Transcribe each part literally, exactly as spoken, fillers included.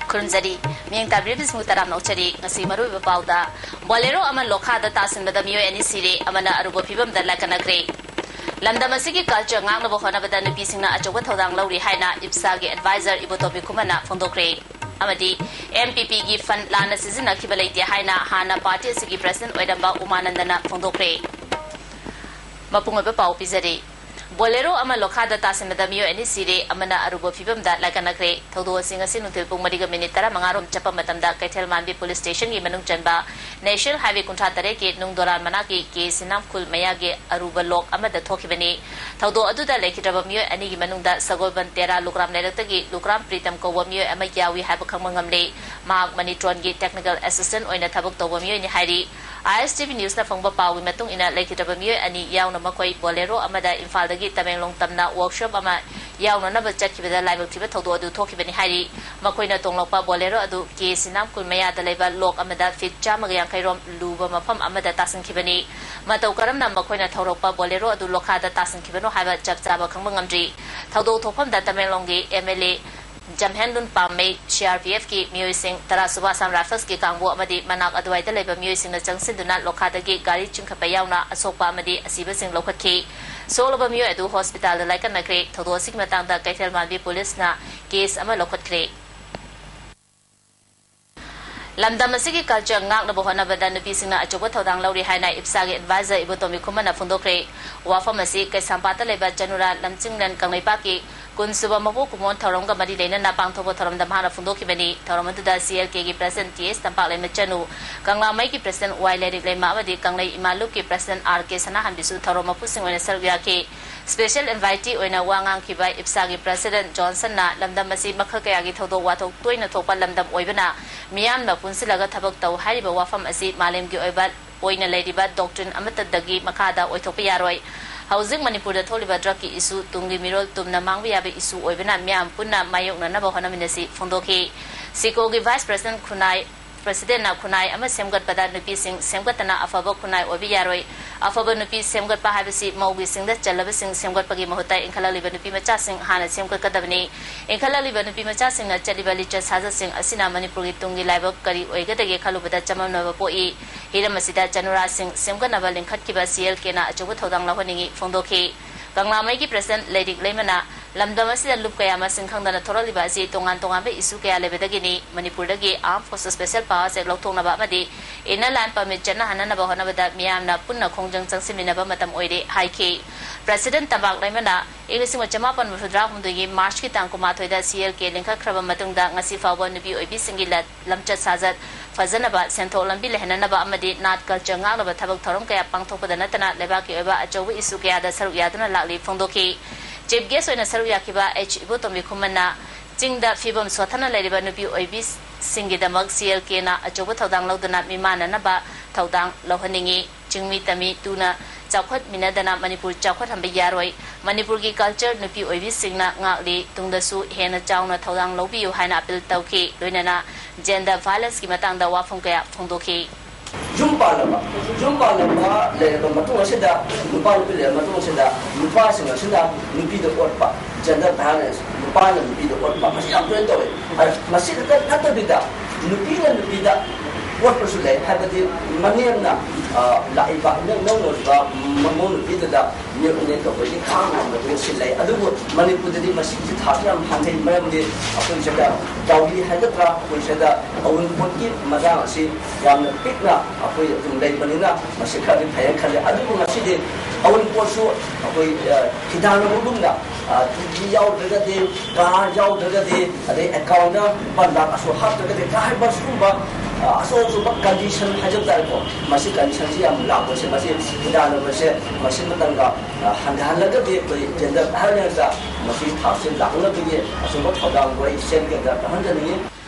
ꯈꯨꯔꯨꯝꯖꯔꯤ꯫ ꯃꯤꯌꯦꯡ ꯇꯥꯕꯤꯔꯤꯕꯁꯤꯡꯕꯨ ꯇꯔꯥꯝꯅ ꯑꯣꯛꯆꯔꯤ꯫ ꯉꯁꯤ ꯃꯔꯨꯑꯣꯏꯕ ꯄꯥꯎꯗ, ꯕꯣꯂꯦꯔꯣ ꯑꯃ ꯂꯣꯈꯥꯗ ꯇꯥꯁꯤꯟꯕꯗ ꯃꯤꯑꯣꯏ ꯑꯅꯤ ꯁꯤꯔꯦ, ꯑꯃꯅ ꯑꯔꯨꯕ ꯐꯤꯕꯝꯗ ꯂꯥꯏꯀꯠꯅꯈ꯭ꯔꯦ꯫ ꯂꯝꯗꯝ ꯑꯁꯤꯒꯤ ꯀꯜꯆꯔ ꯉꯥꯛꯅꯕ ꯍꯣꯠꯅꯕꯗ ꯅꯨꯄꯤꯁꯤꯡꯅ ꯑꯆꯧꯕ ꯊꯧꯗꯥꯡ ꯂꯧꯔꯤ ꯍꯥꯏꯅ ꯏꯞꯁꯥꯒꯤ ꯑꯦꯗꯚꯥꯏꯖꯔ ꯏꯕꯣꯇꯣꯝꯕꯤ ꯈꯨꯃꯟꯅ ꯐꯣꯡꯗꯣꯛꯈ꯭ꯔꯦ꯫ ꯑꯃꯗꯤ ꯑꯦꯝ ꯄꯤ ꯄꯤꯒꯤ ꯐꯟꯗ ꯂꯥꯟꯅ ꯁꯤꯖꯤꯟꯅꯈꯤꯕ ꯂꯩꯇꯦ ꯍꯥꯏꯅ ꯍꯥꯟꯅ ꯄꯥꯔꯇꯤ ꯑꯁꯤꯒꯤ ꯄ꯭ꯔꯁꯤꯗꯦꯟꯠ ꯑꯣꯏꯔꯝꯕ ꯎꯃꯥꯅꯟꯗꯅ ꯐꯣꯡꯗꯣꯛꯈ꯭ꯔꯦ꯫ ꯃꯄꯨꯡ ꯑꯣꯏꯕ ꯄꯥꯎ ꯄꯤꯖꯔꯤ꯫ ꯕꯣꯂꯦꯔꯣ ꯑꯃ ꯂꯣꯈꯥꯗ ꯇꯥꯁꯤꯟꯕꯗ ꯃꯤꯑꯣꯏ ꯑꯅꯤ ꯁꯤꯔꯦ, ꯑꯃꯅ ꯑꯔꯨꯕ ꯐꯤꯕꯝꯗ ꯂꯥꯏꯀꯠꯅꯈ꯭ꯔꯦ꯫ ꯊꯧꯗꯣꯛ ꯑꯁꯤ ꯉꯁꯤ ꯅꯨꯡꯊꯤꯜ ꯄꯨꯡ ꯃꯔꯤꯒ ꯃꯤꯅꯤꯠ ꯇꯔꯥꯃꯉꯥ ꯔꯣꯝ ꯆꯠꯄ ꯃꯇꯝꯗ ꯀꯩꯊꯦꯜ ꯃꯥꯟꯕꯤ ꯄꯨꯂꯤꯁ ꯁ꯭ꯇꯦꯁꯟꯒꯤ ꯃꯅꯨꯡ ꯆꯟꯕ ꯅꯦꯁꯅꯦꯜ ꯍꯥꯏꯋꯦ ꯀꯨꯟꯊ꯭ꯔꯥ ꯇꯔꯦꯠꯀꯤ ꯅꯨꯡ ꯗꯣꯂꯥꯟ ꯃꯅꯥꯛꯀꯤ ꯀꯦ ꯁꯤꯅꯥꯝꯈꯨꯜ ꯃꯌꯥꯒꯤ ꯑꯔꯨꯕ ꯂꯣꯛ ꯑꯃꯗ ꯊꯣꯛꯈꯤꯕꯅꯤ꯫ ꯊꯧꯗꯣꯛ ꯑꯗꯨꯗ ꯂꯩꯈꯤꯗ꯭ꯔꯕ ꯃꯤꯑꯣꯏ ꯑꯅꯤꯒꯤ ꯃꯅꯨꯡꯗ ꯁꯒꯣꯜꯕꯟ ꯇꯦꯔꯥ ꯂꯨꯒ꯭ꯔꯥꯝ ꯂꯩꯔꯛꯇꯒꯤ ꯂꯨꯒ꯭ꯔꯥꯝ ꯄ꯭ꯔꯤꯇꯝ ꯀꯧꯕ ꯃꯤꯑꯣꯏ ꯑꯃ ꯌꯥꯎꯏ ꯍꯥꯏꯕ ꯈꯪꯕ ꯉꯝꯂꯦ꯫ ꯃꯍꯥꯛ ꯃꯅꯤꯇ꯭ꯔꯣꯟꯒꯤ ꯇꯦꯛꯅꯤꯀꯦꯜ ꯑꯦꯁꯤꯁꯇꯦꯟꯠ ꯑꯣꯏꯅ ꯊꯕꯛ ꯇꯧꯕ ꯃꯤꯑꯣꯏꯅꯤ ꯍꯥꯏꯔꯤ꯫ ꯑꯥꯏ ꯑꯦꯁ ꯇꯤ ꯚꯤ ꯅ꯭ꯌꯨꯁꯅ ꯐꯪꯕ ꯄꯥꯎꯒꯤ ꯃꯇꯨꯡ ꯏꯟꯅ, ꯂꯩꯈꯤꯗ꯭ꯔꯕ ꯃꯤꯑꯣꯏ ꯑꯅꯤ ꯌꯥꯎꯅ ꯃꯈꯣꯏ ꯕꯣꯂꯦꯔꯣ ꯑꯃꯗ ꯏꯝꯐꯥꯜꯗꯒꯤ ꯇꯃꯦꯡꯂꯣꯡ ꯇꯝꯅ ꯋꯥꯔꯛꯁꯣꯞ ꯑꯃ ꯌꯥꯎꯅꯅꯕ ꯆꯠꯈꯤꯕꯗ ꯂꯥꯏꯕꯛ ꯊꯤꯕ ꯊꯧꯗꯣꯛ ꯑꯗꯨ ꯊꯣꯛꯈꯤꯕꯅꯤ ꯍꯥꯏꯔꯤ꯫ ꯃꯈꯣꯏꯅ ꯇꯣꯡꯂꯛꯄ ꯕꯣꯂꯦꯔꯣ ꯑꯗꯨ ꯀꯦ ꯁꯤꯅꯥꯝꯈꯨꯜ ꯃꯌꯥꯗ ꯂꯩꯕ ꯂꯣꯛ ꯑꯃꯗ ꯐꯤꯠ ꯆꯥꯝꯃꯒ ꯌꯥꯡꯈꯩ ꯔꯣꯝ ꯂꯨꯕ ꯃꯐꯝ ꯑꯃꯗ ꯇꯥꯁꯤꯟꯈꯤꯕꯅꯤ꯫ ꯃꯇꯧ ꯀꯔꯝꯅ ꯃꯈꯣꯏꯅ ꯊꯧꯔꯛꯄ ꯕꯣꯂꯦꯔꯣ ꯑꯗꯨ ꯂꯣꯈꯥꯗ ꯇꯥꯁꯤꯟꯈꯤꯕꯅꯣ ꯍꯥꯏꯕ ꯆꯞ ꯆꯥꯕ ꯈꯪꯕ ꯉꯝꯗ꯭ꯔꯤ꯫ ꯊꯧꯗꯣꯛ ꯊꯣꯛꯐꯝꯗ ꯇꯃꯦꯡꯂꯣꯡꯒꯤ M L A ꯖꯝꯍꯦꯟꯂꯨꯟ ꯄꯥꯝꯃꯩ, C R P ꯑꯦꯐꯀꯤ ꯃꯤꯑꯣꯏꯁꯤꯡ, ꯇꯔꯥꯁꯨꯕ ꯑꯁꯥꯝ ꯔꯥꯏꯐꯜꯁꯀꯤ ꯀꯥꯡꯕꯨ ꯑꯃꯗꯤ ꯃꯅꯥꯛ ꯑꯗꯨꯋꯥꯏꯗ ꯂꯩꯕ ꯃꯤꯑꯣꯏꯁꯤꯡꯅ ꯆꯪꯁꯤꯟꯗꯨꯅ ꯂꯣꯈꯥꯗꯒꯤ ꯒꯥꯔꯤ ꯆꯤꯡꯈꯠꯄ ꯌꯥꯎꯅ ꯑꯁꯣꯛꯄ ꯑꯃꯗꯤ ꯑꯁꯤꯕꯁꯤꯡ ꯂꯧꯈꯠꯈꯤ꯫ ꯁꯣꯛꯂꯕ ꯃꯤꯑꯣꯏ ꯑꯗꯨ ꯍꯣꯁꯄꯤꯇꯥꯜꯗ ꯂꯥꯏꯀꯠꯅꯈ꯭ꯔꯦ꯫ ꯊꯧꯗꯣꯛ ꯑꯁꯤꯒꯤ ꯃꯇꯥꯡꯗ ꯀꯩꯊꯦꯜ ꯃꯥꯟꯕꯤ ꯄꯨꯂꯤꯁꯅ ꯀꯦꯁ ꯑꯃ ꯂꯧꯈꯠꯈ꯭ꯔꯦ꯫ ꯂꯝꯗꯝ ꯑꯁꯤꯒꯤ ꯀꯜꯆꯔ ꯉꯥꯛꯅꯕ ꯍꯣꯠꯅꯕꯗ ꯅꯨꯄꯤꯁꯤꯡꯅ ꯑꯆꯧꯕ ꯊꯧꯗꯥꯡ ꯂꯧꯔꯤ ꯍꯥꯏꯅ ꯏꯞꯁꯥꯒꯤ ꯑꯦꯗꯚꯥꯏꯖꯔ ꯏꯕꯣꯇꯣꯝꯕꯤ ꯈꯨꯃꯟꯅ ꯐꯣꯡꯗꯣꯛꯈ꯭ꯔꯦ꯫ ꯋꯥꯐꯝ ꯑꯁꯤ ꯀꯩꯁꯥꯝꯄꯥꯠꯇ ꯂꯩꯕ ꯆꯅꯨꯔꯥ ꯂꯝꯆꯤꯡꯂꯦꯟ ꯀꯪꯂꯩꯄꯥꯛꯀꯤ ꯀꯨꯟꯁꯨꯕ ꯃꯄꯣꯛ ꯀꯨꯝꯑꯣꯟ ꯊꯧꯔꯝꯒ ꯃꯔꯤ ꯂꯩꯅꯅ ꯄꯥꯡꯊꯣꯛꯄ ꯊꯧꯔꯝꯗ ꯃꯍꯥꯛꯅ ꯐꯣꯡꯗꯣꯛꯈꯤꯕꯅꯤ꯫ ꯊꯧꯔꯝ ꯑꯗꯨꯗ ꯁꯤ ꯑꯦꯜ ꯀꯦꯒꯤ ꯄ꯭ꯔꯁꯤꯗꯦꯟꯠ ꯇꯤ ꯑꯦꯁ ꯇꯝꯄꯥꯛꯂꯩꯃ ꯆꯅꯨ, ꯀꯪꯂꯥꯃꯩꯒꯤ ꯄ꯭ꯔꯁꯤꯗꯦꯟꯠ ꯋꯥꯏ ꯂꯩꯔꯤꯛꯂꯩꯃ ꯑꯃꯗꯤ ꯀꯪꯂꯩ ꯏꯃꯥ ꯂꯨꯞꯀꯤ ꯄ꯭ꯔꯁꯤꯗꯦꯟꯠ ꯑꯥꯔ ꯀꯦ ꯁꯅꯥꯍꯟꯕꯤꯁꯨ ꯊꯧꯔꯝ ꯃꯄꯨꯁꯤꯡ ꯑꯣꯏꯅ ꯁꯔꯨꯛ ꯌꯥꯈꯤ꯫ ꯁ꯭ꯄꯦꯁꯦꯜ ꯏꯟꯚꯥꯏꯇꯤ ꯑꯣꯏꯅ ꯋꯥ ꯉꯥꯡꯈꯤꯕ ꯏꯞꯁꯥꯒꯤ ꯄ꯭ꯔꯁꯤꯗꯦꯟꯠ ꯖꯣꯟꯁꯟꯅ ꯂꯝꯗꯝ ꯑꯁꯤ ꯃꯈꯜ ꯀꯌꯥꯒꯤ ꯊꯧꯗꯣꯛ ꯋꯥꯊꯣꯛ ꯇꯣꯏꯅ ꯊꯣꯛꯄ ꯂꯝꯗꯝ ꯑꯣꯏꯕꯅ ꯃꯤꯌꯥꯝꯅ ꯄꯨꯟꯁꯤꯜꯂꯒ ꯊꯕꯛ ꯇꯧ ꯍꯥꯏꯔꯤꯕ ꯋꯥꯐꯝ ꯑꯁꯤ ꯃꯥꯂꯦꯝꯒꯤ ꯑꯣꯏꯕ ꯑꯣꯏꯅ ꯂꯩꯔꯤꯕ ꯗꯣꯛꯇ꯭ꯔꯤꯟ ꯑꯃꯠꯇꯗꯒꯤ ꯃꯈꯥꯗ ꯑꯣꯏꯊꯣꯛꯄ ꯌꯥꯔꯣꯏ꯫ ꯍꯧꯖꯤꯛ ꯃꯅꯤꯄꯨꯔꯗ ꯊꯣꯛꯂꯤꯕ ꯗ꯭ꯔꯒꯀꯤ ꯏꯁꯨ ꯇꯨꯡꯒꯤ ꯃꯤꯔꯣꯜ ꯇꯨꯝꯅ ꯃꯥꯡꯕ ꯌꯥꯕ ꯏꯁꯨ ꯑꯣꯏꯕꯅ ꯃꯤꯌꯥꯝ ꯄꯨꯟꯅ ꯃꯥꯌꯣꯛꯅꯅꯕ ꯍꯣꯠꯅꯃꯤꯟꯅꯁꯤ ꯐꯣꯡꯗꯣꯛꯈꯤ꯫ ꯁꯤꯀꯣꯒꯤ ꯚꯥꯏꯁ ꯄ꯭ꯔꯁꯤꯗꯦꯟꯠ ꯈꯨꯟꯅꯥꯏ ꯄ꯭ꯔꯁꯤꯗꯦꯟꯅ ꯈꯨꯟꯅꯥꯏ ꯑꯃ ꯁꯦꯝꯒꯠꯄꯗ ꯅꯨꯄꯤꯁꯤꯡ ꯁꯦꯝꯒꯠꯇꯅ ꯑꯐꯕ ꯈꯨꯟꯅꯥꯏ ꯑꯣꯏꯕ ꯌꯥꯔꯣꯏ꯫ ꯑꯐꯕ ꯅꯨꯄꯤ ꯁꯦꯝꯒꯠꯄ ꯍꯥꯏꯕꯁꯤ ꯃꯧꯒꯤ ꯆꯤꯡꯗ ꯆꯜꯂꯕꯁꯤꯡ ꯁꯦꯝꯒꯠꯄꯒꯤ ꯃꯍꯨꯠꯇ ꯏꯟꯈꯠꯂꯛꯂꯤꯕ ꯅꯨꯄꯤ ꯃꯆꯥꯁꯤꯡ ꯍꯥꯟꯅ ꯁꯦꯝꯒꯠꯀꯗꯕꯅꯤ꯫ ꯏꯟꯈꯠꯂꯛꯂꯤꯕ ꯅꯨꯄꯤ ꯃꯆꯥꯁꯤꯡꯅ ꯆꯠꯂꯤꯕ ꯂꯤꯆꯠ ꯁꯥꯖꯠꯁꯤꯡ ꯑꯁꯤꯅ ꯃꯅꯤꯄꯨꯔꯒꯤ ꯇꯨꯡꯒꯤ ꯂꯥꯏꯕꯛ ꯀꯔꯤ ꯑꯣꯏꯒꯗꯒꯦ ꯈꯜꯂꯨꯕꯗ ꯆꯃꯝꯅꯕ ꯄꯣꯛꯏ꯫ ꯍꯤꯔꯝ ꯑꯁꯤꯗ ꯆꯅꯨꯔꯥꯁꯤꯡ ꯁꯦꯝꯒꯠꯅꯕ ꯂꯤꯡꯈꯠꯈꯤꯕ ꯁꯤ ꯑꯦꯜ ꯀꯦꯅ ꯑꯆꯧꯕ ꯊꯧꯗꯥꯡ ꯂꯧꯍꯟꯅꯤꯡꯏ ꯐꯣꯡꯗꯣꯛꯈꯤ꯫ ꯀꯪꯂꯥꯃꯩꯒꯤ ꯄ꯭ꯔꯁꯤꯗꯦꯟ ꯂꯩꯔꯤꯛ ꯂꯩꯃꯅ ꯂꯝꯗꯝ ꯑꯁꯤꯗ ꯂꯨꯞ ꯀꯌꯥ ꯃꯁꯤꯡ ꯈꯪꯗꯅ ꯊꯣꯔꯛꯂꯤꯕ ꯑꯁꯤ ꯇꯣꯉꯥꯟ ꯇꯣꯉꯥꯟꯕ ꯏꯁꯨ ꯀꯌꯥ ꯂꯩꯕꯗꯒꯤꯅꯤ꯫ ꯃꯅꯤꯄꯨꯔꯗꯒꯤ Armed Forces Special Powers Act ꯂꯧꯊꯣꯛꯅꯕ ꯑꯃꯗꯤ Inner Line Permit ꯆꯠꯅꯍꯟꯅꯅꯕ ꯍꯣꯠꯅꯕꯗ ꯃꯤꯌꯥꯝꯅ ꯄꯨꯟꯅ ꯈꯣꯡꯖꯪ ꯆꯪꯁꯤꯟꯃꯤꯟꯅꯕ ꯃꯇꯝ ꯑꯣꯏꯔꯦ ꯍꯥꯏꯈꯤ꯫ ꯄ꯭ꯔꯁꯤꯗꯦꯟ ꯇꯝꯄꯥꯛ ꯂꯩꯃꯅ ꯏꯪ ꯂꯤꯁꯤꯡ ꯑꯃ ꯆꯃꯥꯄꯟ ꯃꯔꯤꯐꯨ ꯇꯔꯥꯍꯨꯝꯗꯣꯏꯒꯤ ꯃꯥꯔꯆꯀꯤ ꯇꯥꯡ ꯀꯨꯟꯃꯥꯊꯣꯏꯗ ꯁꯤ ꯑꯦꯜ ꯀꯦ ꯂꯤꯡꯈꯠꯈ꯭ꯔꯕ ꯃꯇꯨꯡꯗ ꯉꯁꯤ ꯐꯥꯎꯕ ꯅꯨꯄꯤ ꯑꯣꯏꯕꯤꯁꯤꯡꯒꯤ ꯂ-, ꯂꯝꯆꯠ ꯁꯥꯖꯠ ꯐꯖꯅꯕ, ꯁꯦꯟꯊꯣꯛ ꯂꯝꯕꯤ ꯂꯩꯍꯟꯅꯅꯕ ꯑꯃꯗꯤ ꯅꯥꯠ ꯀꯜꯆꯔ ꯉꯥꯛꯅꯕ ꯊꯕꯛ ꯊꯧꯔꯝ ꯀꯌꯥ ꯄꯥꯡꯊꯣꯛꯄꯗ ꯅꯠꯇꯅ ꯂꯩꯕꯥꯛꯀꯤ ꯑꯣꯏꯕ ꯑꯆꯧꯕ ꯏꯁꯨ ꯀꯌꯥꯗ ꯁꯔꯨꯛ ꯌꯥꯗꯨꯅ ꯂꯥꯛꯂꯤ ꯐꯣꯡꯗꯣꯛꯈꯤ꯫ ꯆꯤꯐ ꯒꯦꯁ ꯑꯣꯏꯅ ꯁꯔꯨꯛ ꯌꯥꯈꯤꯕ ꯑꯩꯆ ꯏꯕꯣꯇꯣꯝꯕꯤ ꯈꯨꯃꯟꯅ ꯆꯤꯡꯗ ꯐꯤꯕꯝ ꯁꯣꯠꯊꯅ ꯂꯩꯔꯤꯕ ꯅꯨꯄꯤ ꯑꯣꯏꯕꯤꯁꯤꯡꯒꯤꯗꯃꯛ ꯁꯤ ꯑꯦꯜ ꯀꯦꯅ ꯑꯆꯧꯕ ꯊꯧꯗꯥꯡ ꯂꯧꯗꯨꯅ ꯃꯤꯃꯥꯟꯅꯅꯕ ꯊꯧꯗꯥꯡ ꯂꯧꯍꯟꯅꯤꯡꯏ꯫ ꯆꯤꯡꯃꯤ ꯇꯝꯃꯤ ꯇꯨꯅ ꯆꯥꯎꯈꯠꯃꯤꯟꯅꯗꯅ ꯃꯅꯤꯄꯨꯔ ꯆꯥꯎꯈꯠꯍꯟꯕ ꯌꯥꯔꯣꯏ꯫ ꯃꯅꯤꯄꯨꯔꯒꯤ ꯀꯜꯆꯔ ꯅꯨꯄꯤ ꯑꯣꯏꯕꯤꯁꯤꯡꯅ ꯉꯥꯛꯂꯤ꯫ ꯇꯨꯡꯗꯁꯨ ꯍꯦꯟꯅ ꯆꯥꯎꯅ ꯊꯧꯗꯥꯡ ꯂꯧꯕꯤꯌꯨ ꯍꯥꯏꯅ ꯑꯄꯤꯜ ꯇꯧꯈꯤ꯫ ꯂꯣꯏꯅꯅ ꯖꯦꯟꯗꯔ ꯚꯥꯏꯂꯦꯟꯁꯀꯤ ꯃꯇꯥꯡꯗ ꯋꯥꯐꯝ ꯀꯌꯥ ꯐꯣꯡꯗꯣꯛꯈꯤ꯫ ꯌꯨꯝ ꯄꯥꯜꯂꯕ, ꯌꯨꯝ ꯄꯥꯜꯂꯕ ꯂꯩꯔꯕ ꯃꯇꯨꯡ ꯑꯁꯤꯗ, ꯅꯨꯄꯥ ꯅꯨꯄꯤ ꯂꯩꯔꯕ ꯃꯇꯨꯡ ꯑꯁꯤꯗ, ꯅꯨꯄꯥꯁꯤꯡ ꯑꯁꯤꯅ ꯅꯨꯄꯤꯗ ꯑꯣꯠꯄ, ꯖꯦꯟꯗꯔ ꯚꯥꯏꯂꯦꯟꯁ, ꯅꯨꯄꯥꯅ ꯅꯨꯄꯤꯗ ꯑꯣꯠꯄ, ꯃꯁꯤ ꯌꯥꯝ ꯇꯣꯏꯅ ꯇꯧꯋꯦ꯫ ꯑ, ꯃꯁꯤ ꯈꯛꯇ ꯅꯠꯇꯕꯤꯗ, ꯅꯨꯄꯤꯅ ꯅꯨꯄꯤꯗ ꯑꯣꯠꯄꯁꯨ ꯂꯩ, ꯍꯥꯏꯕꯗꯤ ꯃꯅꯦꯝꯅ, ꯑ, ꯂꯥꯛꯏꯕ ꯅꯧ-, ꯅꯧꯅ ꯑꯣꯏꯕ ꯃꯃꯧ ꯅꯨꯄꯤꯗꯨꯗ ꯅꯦꯛ ꯅꯦꯛ ꯇꯧꯕꯒꯤ ꯈꯥꯡ ꯉꯝꯗꯕꯒꯤ ꯁꯤ ꯂꯩ꯫ ꯑꯗꯨꯕꯨ ꯃꯅꯤꯄꯨꯔꯗꯗꯤ ꯃꯁꯤꯒꯤ ꯊꯥꯛꯁꯤ ꯌꯥꯝ ꯍꯟꯊꯩ, ꯃꯔꯝꯗꯤ ꯑꯩꯈꯣꯏ ꯁꯤꯗ ꯗꯥꯎꯔꯤ ꯍꯥꯏꯒꯗ꯭ꯔꯥ, ꯑꯩꯈꯣꯏ ꯁꯤꯗ ꯑꯋꯨꯟꯄꯣꯠꯀꯤ ꯃꯇꯥꯡ ꯑꯁꯤ ꯌꯥꯝꯅ ꯄꯤꯛꯅ ꯑꯩꯈꯣꯏ ꯑꯗꯨꯝ ꯂꯩꯕꯅꯤꯅ ꯃꯁꯤ ꯈꯔꯗꯤ ꯐꯩꯌꯦꯅ ꯈꯜꯂꯤ꯫ ꯑꯗꯨꯕꯨ ꯉꯁꯤꯗꯤ ꯑꯋꯨꯟꯄꯣꯠꯁꯨ ꯑꯩꯈꯣꯏ, ꯑ, ꯈꯤꯗꯥꯅꯕꯒꯨꯝꯅ, ꯑ, ꯇꯤ ꯚꯤ ꯌꯥꯎꯗ꯭ꯔꯒꯗꯤ, ꯀꯥꯔ ꯌꯥꯎꯗ꯭ꯔꯒꯗꯤ, ꯑꯗꯩ ꯑꯦꯀꯥꯎꯟꯗ ꯂꯨꯄꯥ ꯂꯥꯈ ꯑꯁꯨꯛ ꯍꯥꯞꯇ꯭ꯔꯒꯗꯤ ꯀꯥ ꯍꯥꯏꯕ ꯁꯤꯒꯨꯝꯕ, ꯑ, ꯑꯆꯧ ꯑꯆꯧꯕ ꯀꯟꯗꯤꯁꯟ ꯍꯥꯏꯖꯕ ꯇꯥꯔꯦꯀꯣ, ꯃꯁꯤ ꯀꯟꯗꯤꯁꯟꯁꯤ ꯌꯥꯝ ꯂꯥꯛꯄꯁꯦ, ꯃꯁꯤ ꯈꯤꯗꯥꯅꯕꯁꯦ ꯃꯁꯤ ꯃꯇꯝꯗ, ꯑ, ꯍꯟꯊꯍꯜꯂꯒꯗꯤ ꯑꯩꯈꯣꯏ ꯖꯦꯟꯗꯔ ꯚꯥꯏꯂꯦꯟꯁꯇ ꯃꯁꯤ ꯊꯥꯛꯁꯤ ꯂꯥꯛꯅꯕꯒꯤ ꯑꯆꯧꯕ ꯊꯧꯗꯥꯡꯗꯣ ꯑꯩ ꯁꯤ ꯑꯦꯜ ꯀꯦꯗ ꯇꯧꯍꯟꯖꯅꯤꯡꯉꯤ꯫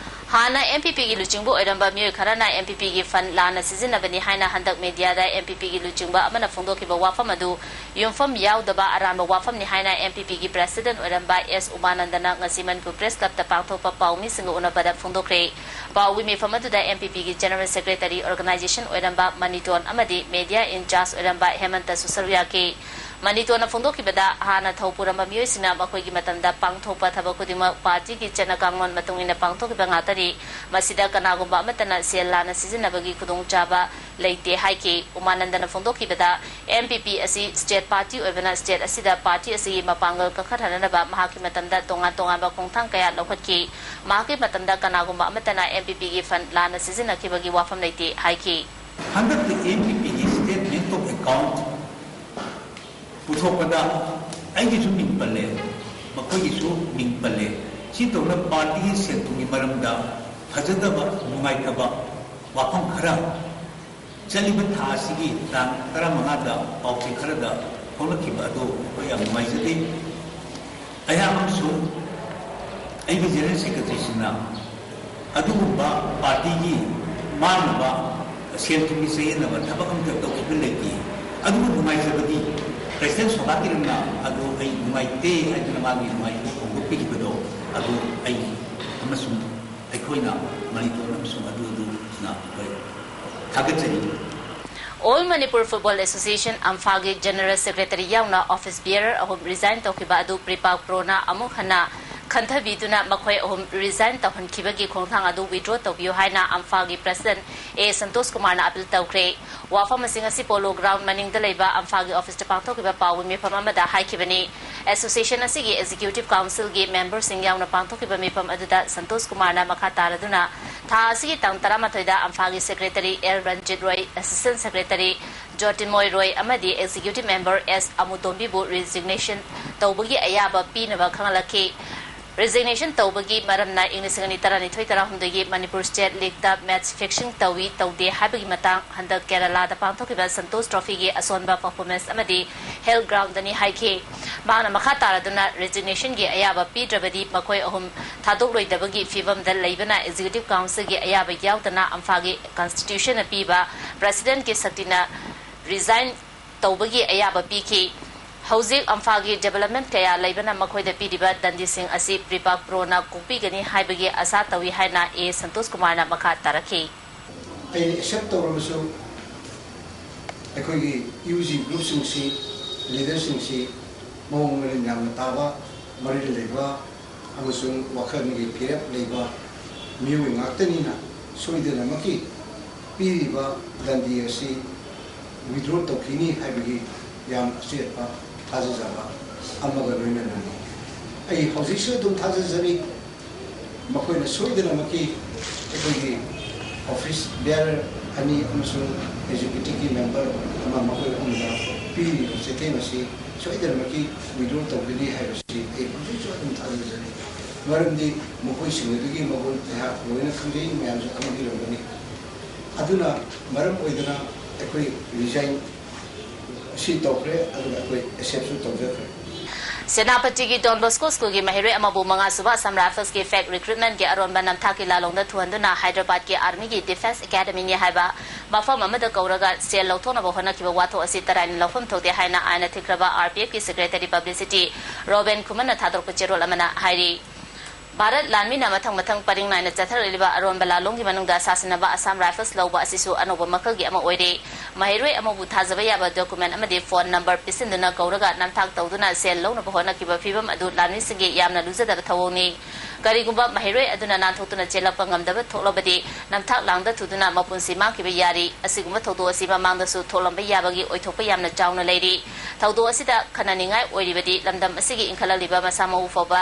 ꯍꯥꯟꯅ ꯑꯦꯝ ꯄꯤ ꯄꯤꯒꯤ ꯂꯨꯆꯤꯡꯕ ꯑꯣꯏꯔꯝꯕ ꯃꯤꯑꯣꯏ ꯈꯔꯅ ꯑꯦꯝ ꯄꯤ ꯄꯤꯒꯤ ꯐꯟ ꯂꯥꯟꯅ ꯁꯤꯖꯤꯟꯅꯕꯅꯤ ꯍꯥꯏꯅ ꯍꯟꯗꯛ ꯃꯦꯗꯤꯌꯥꯗ ꯑꯦꯝ ꯄꯤ ꯄꯤꯒꯤ ꯂꯨꯆꯤꯡꯕ ꯑꯃꯅ ꯐꯣꯡꯗꯣꯛꯈꯤꯕ ꯋꯥꯐꯝ ꯑꯗꯨ ꯌꯨꯝꯐꯝ ꯌꯥꯎꯗꯕ ꯑꯔꯥꯟꯕ ꯋꯥꯐꯝꯅꯤ ꯍꯥꯏꯅ ꯑꯦꯝ ꯄꯤ ꯄꯤꯒꯤ ꯄ꯭ꯔꯦꯁꯤꯗꯦꯟꯠ ꯑꯣꯏꯔꯝꯕ ꯑꯦꯁ ꯎꯃꯥꯅꯟꯗꯅ ꯉꯁꯤ ꯃꯅꯤꯄꯨꯔ ꯄ꯭ꯔꯦꯁ ꯀ꯭ꯂꯕꯇ ꯄꯥꯡꯊꯣꯛꯄ ꯄꯥꯎꯃꯤꯁꯤꯡꯒ ꯎꯅꯕꯗ ꯐꯣꯡꯗꯣꯛꯈ꯭ꯔꯦ꯫ ꯄꯥꯎꯒꯤ ꯃꯤꯐꯝ ꯑꯗꯨꯗ ꯑꯦꯝ ꯄꯤ ꯄꯤꯒꯤ ꯖꯦꯅꯔꯦꯜ ꯁꯦꯀ꯭ꯔꯦꯇꯔꯤ ꯑꯣꯔꯒꯅꯥꯏꯖꯦꯁꯟ ꯑꯣꯏꯔꯝꯕ ꯃꯅꯤꯇꯣꯟ ꯑꯃꯗꯤ ꯃꯦꯗꯤꯌꯥ ꯏꯟ ꯆꯥꯔꯖ ꯑꯣꯏꯔꯝꯕ ꯍꯦꯃꯟꯇ ꯁꯨꯁꯔꯨ ꯌꯥꯈꯤ꯫ ꯃꯅꯤꯇꯣꯟꯅ ꯐꯣꯡꯗꯣꯛꯈꯤꯕꯗ, ꯍꯥꯟꯅ ꯊꯧ ꯄꯨꯔꯝꯕ ꯃꯤꯑꯣꯏꯁꯤꯡꯅ ꯃꯈꯣꯏꯒꯤ ꯃꯇꯝꯗ ꯄꯥꯡꯊꯣꯛꯄ ꯊꯕꯛ ꯈꯨꯗꯤꯡꯃꯛ ꯄꯥꯔꯇꯤꯒꯤ ꯆꯠꯅ ꯀꯥꯡꯂꯣꯟ ꯃꯇꯨꯡ ꯏꯟꯅ ꯄꯥꯡꯊꯣꯛꯈꯤꯕ ꯉꯥꯛꯇꯅꯤ꯫ ꯃꯁꯤꯗ ꯀꯅꯥꯒꯨꯝꯕ ꯑꯃꯠꯇꯅ ꯁꯦꯜ ꯂꯥꯟꯅ ꯁꯤꯖꯤꯟꯅꯕꯒꯤ ꯈꯨꯗꯣꯡꯆꯥꯕ ꯂꯩꯇꯦ ꯍꯥꯏꯈꯤ꯫ ꯎꯃꯥꯅꯟꯗꯅ ꯐꯣꯡꯗꯣꯛꯈꯤꯕꯗ, ꯑꯦꯝ ꯄꯤ ꯄꯤ ꯑꯁꯤ ꯁ꯭ꯇꯦꯠ ꯄꯥꯔꯇꯤ ꯑꯣꯏꯕꯅ ꯁ꯭ꯇꯦꯠ ꯑꯁꯤꯗ ꯄꯥꯔꯇꯤ ꯑꯁꯤꯒꯤ ꯃꯄꯥꯡꯒꯜ ꯀꯟꯈꯠꯍꯟꯅꯕ ꯃꯍꯥꯛꯀꯤ ꯃꯇꯝꯗ ꯇꯣꯉꯥꯟ ꯇꯣꯉꯥꯟꯕ ꯈꯣꯡꯊꯥꯡ ꯀꯌꯥ ꯂꯧꯈꯠꯈꯤ꯫ ꯃꯍꯥꯛꯀꯤ ꯃꯇꯝꯗ ꯀꯅꯥꯒꯨꯝꯕ ꯑꯃꯠꯇꯅ ꯑꯦꯝ ꯄꯤ ꯄꯤꯒꯤ ꯐꯟ ꯂꯥꯟꯅ ꯁꯤꯖꯤꯟꯅꯈꯤꯕꯒꯤ ꯋꯥꯐꯝ ꯂꯩꯇꯦ ꯍꯥꯏꯈꯤ꯫ ꯍꯟꯗꯛꯇ ꯑꯦꯝ ꯄꯤ ꯄꯤꯒꯤ ꯁ꯭ꯇꯦꯠꯃꯦꯟꯠ ꯑꯣꯐ ꯑꯦꯀꯥꯎꯟꯠ ꯄꯨꯊꯣꯛꯄꯗ ꯑꯩꯒꯤꯁꯨ ꯃꯤꯡ ꯄꯜꯂꯦ, ꯃꯈꯣꯏꯒꯤꯁꯨ ꯃꯤꯡ ꯄꯜꯂꯦ꯫ ꯁꯤ ꯇꯧꯅ ꯄꯥꯔꯇꯤꯒꯤ ꯁꯦꯜ ꯊꯨꯝꯒꯤ ꯃꯔꯝꯗ ꯐꯖꯗꯕ, ꯅꯨꯡꯉꯥꯏꯇꯕ ꯋꯥꯐꯝ ꯈꯔ ꯆꯠꯂꯤꯕ ꯊꯥ ꯑꯁꯤꯒꯤ ꯇꯥꯡ ꯇꯔꯥꯃꯉꯥꯗ ꯄꯥꯎꯆꯦ ꯈꯔꯗ ꯐꯣꯡꯂꯛꯈꯤꯕ ꯑꯗꯨ ꯑꯩꯈꯣꯏ ꯌꯥꯝ ꯅꯨꯡꯉꯥꯏꯖꯗꯦ꯫ ꯑꯩꯍꯥꯛ ꯑꯃꯁꯨꯡ ꯑꯩꯒꯤ ꯖꯦꯅꯔꯦꯜ ꯁꯦꯀ꯭ꯔꯦꯇꯔꯤꯁꯤꯡꯅ ꯑꯗꯨꯒꯨꯝꯕ ꯄꯥꯔꯇꯤꯒꯤ ꯃꯥꯡꯅꯕ, ꯁꯦꯜ ꯊꯨꯝꯒꯤ ꯆꯌꯦꯠꯅꯕ ꯊꯕꯛ ꯑꯃꯠꯇ ꯇꯧꯈꯤꯕ ꯂꯩꯇꯦ꯫ ꯑꯗꯨꯕꯨ ꯅꯨꯡꯉꯥꯏꯖꯕꯗꯤ ꯄ꯭ꯔꯦꯁꯤꯗꯦꯟꯠ ꯁꯣꯚꯥꯀꯤꯔꯟꯅ ꯑꯗꯨ ꯑꯩ ꯅꯨꯡꯉꯥꯏꯇꯦ ꯍꯥꯏꯗꯨꯅ ꯃꯥꯒꯤ ꯅꯨꯡꯉꯥꯏꯇꯕ ꯐꯣꯡꯗꯣꯛꯄꯤꯈꯤꯕꯗꯣ, ꯑꯗꯨ ꯑꯩ ꯑꯃꯁꯨꯡ ꯑꯩꯈꯣꯏꯅ ꯃꯅꯤꯄꯨꯔ ꯑꯃꯁꯨꯡ ꯑꯗꯨ ꯑꯗꯨꯅ ꯑꯩꯈꯣꯏ ꯊꯥꯒꯠꯆꯔꯤ꯫ All Manipur Football Association, ꯑꯝꯐꯥꯒꯤ ꯖꯦꯅꯔꯦꯜ ꯁꯦꯀ꯭ꯔꯦꯇꯔꯤ ꯌꯥꯎꯅ ꯑꯣꯐꯤꯁ ꯕꯤꯌꯔꯔ ꯑꯍꯨꯝ ꯔꯤꯖꯥꯏꯟ ꯇꯧꯈꯤꯕ ꯑꯗꯨ ꯄ꯭ꯔꯤꯄꯥꯛ ꯄ꯭ꯔꯣꯅ ꯑꯃꯨꯛ ꯍꯟꯅ ꯈꯟꯊꯕꯤꯗꯨꯅ ꯃꯈꯣꯏ ꯑꯍꯨꯝ ꯔꯤꯖꯥꯏꯟ ꯇꯧꯍꯟꯈꯤꯕꯒꯤ ꯈꯣꯡꯊꯥꯡ ꯑꯗꯨ ꯋꯤꯗ꯭ꯔꯣ ꯇꯧꯕꯤꯌꯨ ꯍꯥꯏꯅ ꯑꯝꯐꯥꯒꯤ ꯄ꯭ꯔꯦꯁꯤꯗꯦꯟꯠ ꯑꯦ ꯁꯟꯇꯣꯁ ꯀꯨꯃꯥꯔꯅ ꯑꯄꯤꯜ ꯇꯧꯈ꯭ꯔꯦ꯫ ꯋꯥꯐꯝ ꯑꯁꯤ ꯉꯁꯤ ꯄꯣꯂꯣ ꯒ꯭ꯔꯥꯎꯟ ꯃꯅꯤꯡꯗ ꯂꯩꯕ ꯑꯝꯐꯥꯒꯤ ꯑꯣꯐꯤꯁꯇ ꯄꯥꯡꯊꯣꯛꯈꯤꯕ ꯄꯥꯎꯒꯤ ꯃꯤꯐꯝ ꯑꯃꯗ ꯍꯥꯏꯈꯤꯕꯅꯤ꯫ ꯑꯦꯁꯣꯁꯤꯌꯦꯁꯟ ꯑꯁꯤꯒꯤ ꯑꯦꯛꯖꯤꯀ꯭ꯌꯨꯇꯤꯚ ꯀꯥꯎꯟꯁꯤꯜꯒꯤ ꯃꯦꯝꯕꯔꯁꯤꯡ ꯌꯥꯎꯅ ꯄꯥꯡꯊꯣꯛꯈꯤꯕ ꯃꯤꯐꯝ ꯑꯗꯨꯗ ꯁꯟꯇꯣꯁ ꯀꯨꯃꯥꯔꯅ ꯃꯈꯥ ꯇꯥꯔꯗꯨꯅ ꯊꯥ ꯑꯁꯤꯒꯤ ꯇꯥꯡ ꯇꯔꯥꯃꯥꯊꯣꯏꯗ ꯑꯝꯐꯥꯒꯤ secretary L Ranjit Roy, assistant secretary Jotimoy Roy ꯑꯃꯗꯤ ꯑꯦꯛꯖꯤꯀ꯭ꯌꯨꯇꯤꯚ ꯃꯦꯝꯕꯔ ꯑꯦꯁ ꯑꯃꯨꯇꯣꯝꯕꯤꯕꯨ ꯔꯤꯖꯤꯒꯅꯦꯁꯟ ꯇꯧꯕꯒꯤ ꯑꯌꯥꯕ ꯄꯤꯅꯕ ꯈꯪꯍꯜꯂꯛꯈꯤ꯫ Resignation ꯇꯧꯕꯒꯤ ꯃꯔꯝꯅ ꯏꯪ ꯂꯤꯁꯤꯡ ꯑꯅꯤ ꯇꯔꯥꯅꯤꯊꯣꯏ ꯇꯔꯥꯍꯨꯝꯗꯣꯏꯒꯤ ꯃꯅꯤꯄꯨꯔ ꯁ꯭ꯇꯦꯠ ꯂꯤꯒꯇ ꯃꯦꯠꯆ ꯐꯤꯛꯁꯤꯡ ꯇꯧꯏ ꯇꯧꯗꯦ ꯍꯥꯏꯕꯒꯤ ꯃꯇꯥꯡ ꯍꯟꯗꯛ ꯀꯦꯔꯂꯥꯗ ꯄꯥꯡꯊꯣꯛꯈꯤꯕ ꯁꯟꯇꯣꯁ ꯇ꯭ꯔꯣꯐꯤꯒꯤ ꯑꯁꯣꯟꯕ ꯄꯔꯐꯣꯔꯃꯦꯟꯁ ꯑꯃꯗꯤ ꯍꯦꯜꯊ ꯒ꯭ꯔꯥꯎꯟꯗꯅꯤ ꯍꯥꯏꯈꯤ꯫ ꯃꯍꯥꯛꯅ ꯃꯈꯥ ꯇꯥꯔꯗꯨꯅ ꯔꯤꯖꯤꯒꯅꯦꯁꯟꯒꯤ ꯑꯌꯥꯕ ꯄꯤꯗ꯭ꯔꯕꯗꯤ ꯃꯈꯣꯏ ꯑꯍꯨꯝ ꯊꯥꯗꯣꯛꯂꯣꯏꯗꯕꯒꯤ ꯐꯤꯕꯝꯗ ꯂꯩꯕꯅ ꯑꯦꯛꯖꯤꯀ꯭ꯌꯨꯇꯤꯚ ꯀꯥꯎꯟꯁꯤꯜꯒꯤ ꯑꯌꯥꯕ ꯌꯥꯎꯗꯅ ꯑꯝꯐꯥꯒꯤ ꯀꯟꯁꯇꯤꯇ꯭ꯌꯨꯁꯟꯅ ꯄꯤꯕ ꯄ꯭ꯔꯁꯤꯗꯦꯟꯠꯀꯤ ꯁꯛꯇꯤꯅ ꯔꯤꯖꯥꯏꯟ ꯇꯧꯕꯒꯤ ꯑꯌꯥꯕ ꯄꯤꯈꯤ꯫ ꯍꯧꯖꯤꯛ ꯑꯝꯐꯥꯒꯤ ꯗꯤꯕꯦꯂꯞꯃꯦꯟꯠ ꯀꯌꯥ ꯂꯩꯕꯅ ꯃꯈꯣꯏꯗ ꯄꯤꯔꯤꯕ ꯗꯟꯗꯤꯁꯤꯡ ꯑꯁꯤ ꯄ꯭ꯔꯤꯄꯥꯛ ꯄ꯭ꯔꯣꯅ ꯀꯣꯛꯄꯤꯒꯅꯤ ꯍꯥꯏꯕꯒꯤ ꯑꯁꯥ ꯇꯧꯏ ꯍꯥꯏꯅ ꯑꯦ ꯁꯟꯇꯣꯁ ꯀꯨꯃꯥꯔꯅ ꯃꯈꯥ ꯇꯥꯔꯛꯈꯤ꯫ ꯑꯩꯅ ꯑꯦꯛꯁꯦꯞ ꯇꯧꯔꯕꯁꯨ ꯑꯩꯈꯣꯏꯒꯤ ꯌꯨ ꯖꯤ ꯒ꯭ꯔꯨꯞꯁꯤꯡꯁꯤ, ꯂꯤꯗꯔꯁꯤꯡꯁꯤ ꯃꯑꯣꯡ ꯃꯔꯤꯟ ꯌꯥꯝꯅ ꯇꯥꯕ, ꯃꯔꯤꯜ ꯂꯩꯕ ꯑꯃꯁꯨꯡ ꯋꯥꯈꯜꯒꯤ ꯐꯤꯔꯦꯞ ꯂꯩꯕ ꯃꯤꯑꯣꯏ ꯉꯥꯛꯇꯅꯤꯅ ꯁꯣꯏꯗꯅꯃꯛꯀꯤ ꯄꯤꯔꯤꯕ ꯗꯟꯗꯤ ꯑꯁꯤ ꯋꯤꯗ꯭ꯔꯣ ꯇꯧꯈꯤꯅꯤ ꯍꯥꯏꯕꯒꯤ ꯌꯥꯝ ꯑꯆꯦꯠꯄ ꯊꯥꯖꯖꯕ ꯑꯃꯒ ꯂꯣꯏꯅꯅꯅꯤ꯫ ꯑꯩ ꯍꯧꯖꯤꯛꯁꯨ ꯑꯗꯨꯝ ꯊꯥꯖꯖꯔꯤ, ꯃꯈꯣꯏꯅ ꯁꯣꯏꯗꯅꯃꯛꯀꯤ ꯑꯩꯈꯣꯏꯒꯤ ꯑꯣꯐꯤꯁ ꯕꯤꯌꯥꯔ ꯑꯅꯤ ꯑꯃꯁꯨꯡ ꯑꯦꯛꯖꯤꯀ꯭ꯌꯨꯇꯤꯚꯀꯤ ꯃꯦꯝꯕꯔ ꯑꯃ ꯃꯈꯣꯏ ꯑꯍꯨꯝꯗ ꯄꯤꯔꯤꯕ ꯆꯩꯊꯦꯡ ꯑꯁꯤ ꯁꯣꯏꯗꯅꯃꯛꯀꯤ ꯋꯤꯗ꯭ꯔꯣ ꯇꯧꯒꯅꯤ ꯍꯥꯏꯕꯁꯤ ꯑꯩ ꯍꯧꯖꯤꯛꯁꯨ ꯑꯗꯨꯝ ꯊꯥꯖꯖꯔꯤ꯫ ꯃꯔꯝꯗꯤ ꯃꯈꯣꯏꯁꯤꯡ ꯑꯗꯨꯒꯤ ꯃꯒꯨꯟ ꯑꯩꯍꯥꯛ ꯂꯣꯏꯅ ꯈꯪꯖꯩ, ꯃꯌꯥꯝꯁꯨ ꯈꯪꯕꯤꯔꯝꯒꯅꯤ꯫ ꯑꯗꯨꯅ ꯃꯔꯝ ꯑꯣꯏꯗꯅ ꯑꯩꯈꯣꯏ ꯔꯤꯖꯥꯏꯟ ꯑꯁꯤ ꯇꯧꯈ꯭ꯔꯦ, ꯑꯗꯨꯒ ꯑꯩꯈꯣꯏ ꯑꯦꯛꯁꯦꯞꯁꯨ ꯇꯧꯖꯈ꯭ꯔꯦ꯫ ꯁꯦꯅꯥꯄꯇꯤꯒꯤ ꯗꯣꯟ ꯕꯣꯁꯀꯣ ꯁ꯭ꯀꯨꯜꯒꯤ ꯃꯍꯩꯔꯣꯏ ꯑꯃꯕꯨ ꯃꯉꯥꯁꯨꯕ ꯑꯁꯥꯝ ꯔꯥꯏꯐꯜꯁꯀꯤ ꯐꯦꯛ ꯔꯤꯀ꯭ꯔꯨꯠꯃꯦꯟꯠꯀꯤ ꯑꯔꯣꯟꯕ ꯅꯝꯊꯥꯛꯀꯤ ꯂꯥꯂꯣꯡꯗ ꯊꯨꯍꯟꯗꯨꯅ ꯍꯥꯏꯗ꯭ꯔꯕꯥꯗꯀꯤ ꯑꯥꯔꯃꯤꯒꯤ ꯗꯤꯐꯦꯟꯁ ꯑꯦꯀꯥꯗꯃꯤꯅꯤ ꯍꯥꯏꯕ ꯃꯐꯝ ꯑꯃꯗ ꯀꯧꯔꯒ ꯁꯦꯜ ꯂꯧꯊꯣꯛꯅꯕ ꯍꯣꯠꯅꯈꯤꯕ ꯋꯥꯊꯣꯛ ꯑꯁꯤ ꯇꯔꯥꯏꯅ ꯂꯧꯐꯝ ꯊꯣꯛꯇꯦ ꯍꯥꯏꯅ ꯑꯥꯏꯟꯅ ꯊꯤꯡꯈ꯭ꯔꯕ ꯑꯥꯔ ꯄꯤ ꯑꯦꯐꯀꯤ ꯁꯦꯀ꯭ꯔꯦꯇꯔꯤ ꯄꯕ꯭ꯂꯤꯁꯤꯇꯤ ꯔꯣꯕꯦꯟ ꯈꯨꯃꯟꯅ ꯊꯥꯗꯣꯔꯛꯄ ꯆꯦꯔꯣꯜ ꯑꯃꯅ ꯍꯥꯏꯔꯤ꯫ ꯚꯥꯔꯠ ꯂꯥꯟꯃꯤꯅ ꯃꯊꯪ ꯃꯊꯪ ꯄꯔꯤꯡ ꯅꯥꯏꯅ ꯆꯠꯊꯔꯛꯂꯤꯕ ꯑꯔꯣꯟꯕ ꯂꯥꯂꯣꯡꯒꯤ ꯃꯅꯨꯡꯗ ꯁꯥꯁꯤꯟꯅꯕ ꯑꯁꯥꯝ ꯔꯥꯏꯐꯜꯁ ꯂꯧꯕ ꯑꯁꯤꯁꯨ ꯑꯅꯧꯕ ꯃꯈꯜꯒꯤ ꯑꯃ ꯑꯣꯏꯔꯦ꯫ ꯃꯍꯩꯔꯣꯏ ꯑꯃꯕꯨ ꯊꯥꯖꯕ ꯌꯥꯕ ꯗꯣꯀꯨꯃꯦꯟ ꯑꯃꯗꯤ ꯐꯣꯟ ꯅꯝꯕꯔ ꯄꯤꯁꯤꯟꯗꯨꯅ ꯀꯧꯔꯒ ꯅꯝꯊꯥꯛ ꯇꯧꯗꯨꯅ ꯁꯦꯜ ꯂꯧꯅꯕ ꯍꯣꯠꯅꯈꯤꯕ ꯐꯤꯕꯝ ꯑꯗꯨ ꯂꯥꯟꯃꯤꯁꯤꯡꯒꯤ ꯌꯥꯝꯅ ꯂꯨꯖꯗꯕ ꯊꯧꯑꯣꯡꯅꯤ꯫ ꯀꯔꯤꯒꯨꯝꯕ ꯃꯍꯩꯔꯣꯏ ꯑꯗꯨꯅ ꯅꯥꯟꯊꯣꯛꯇꯨꯅ ꯆꯦꯜꯂꯛꯄ ꯉꯝꯗꯕ ꯊꯣꯛꯂꯕꯗꯤ ꯅꯝꯊꯥꯛ ꯂꯥꯡꯗ ꯊꯨꯗꯨꯅ ꯃꯄꯨꯟꯁꯤ ꯃꯥꯡꯈꯤꯕ ꯌꯥꯔꯤ꯫ ꯑꯁꯤꯒꯨꯝꯕ ꯊꯧꯗꯣꯛ ꯑꯁꯤ ꯃꯃꯥꯡꯗꯁꯨ ꯊꯣꯛꯂꯝꯕ ꯌꯥꯕꯒꯤ ꯑꯣꯏꯊꯣꯛꯄ ꯌꯥꯝꯅ ꯆꯥꯎꯅ ꯂꯩꯔꯤ꯫ ꯊꯧꯗꯣꯛ ꯑꯁꯤꯗ ꯈꯟꯅꯅꯤꯡꯉꯥꯏ ꯑꯣꯏꯔꯤꯕꯗꯤ ꯂꯝꯗꯝ ꯑꯁꯤꯒꯤ ꯏꯟꯈꯠꯂꯛꯂꯤꯕ ꯃꯁꯥ ꯃꯎ ꯐꯕ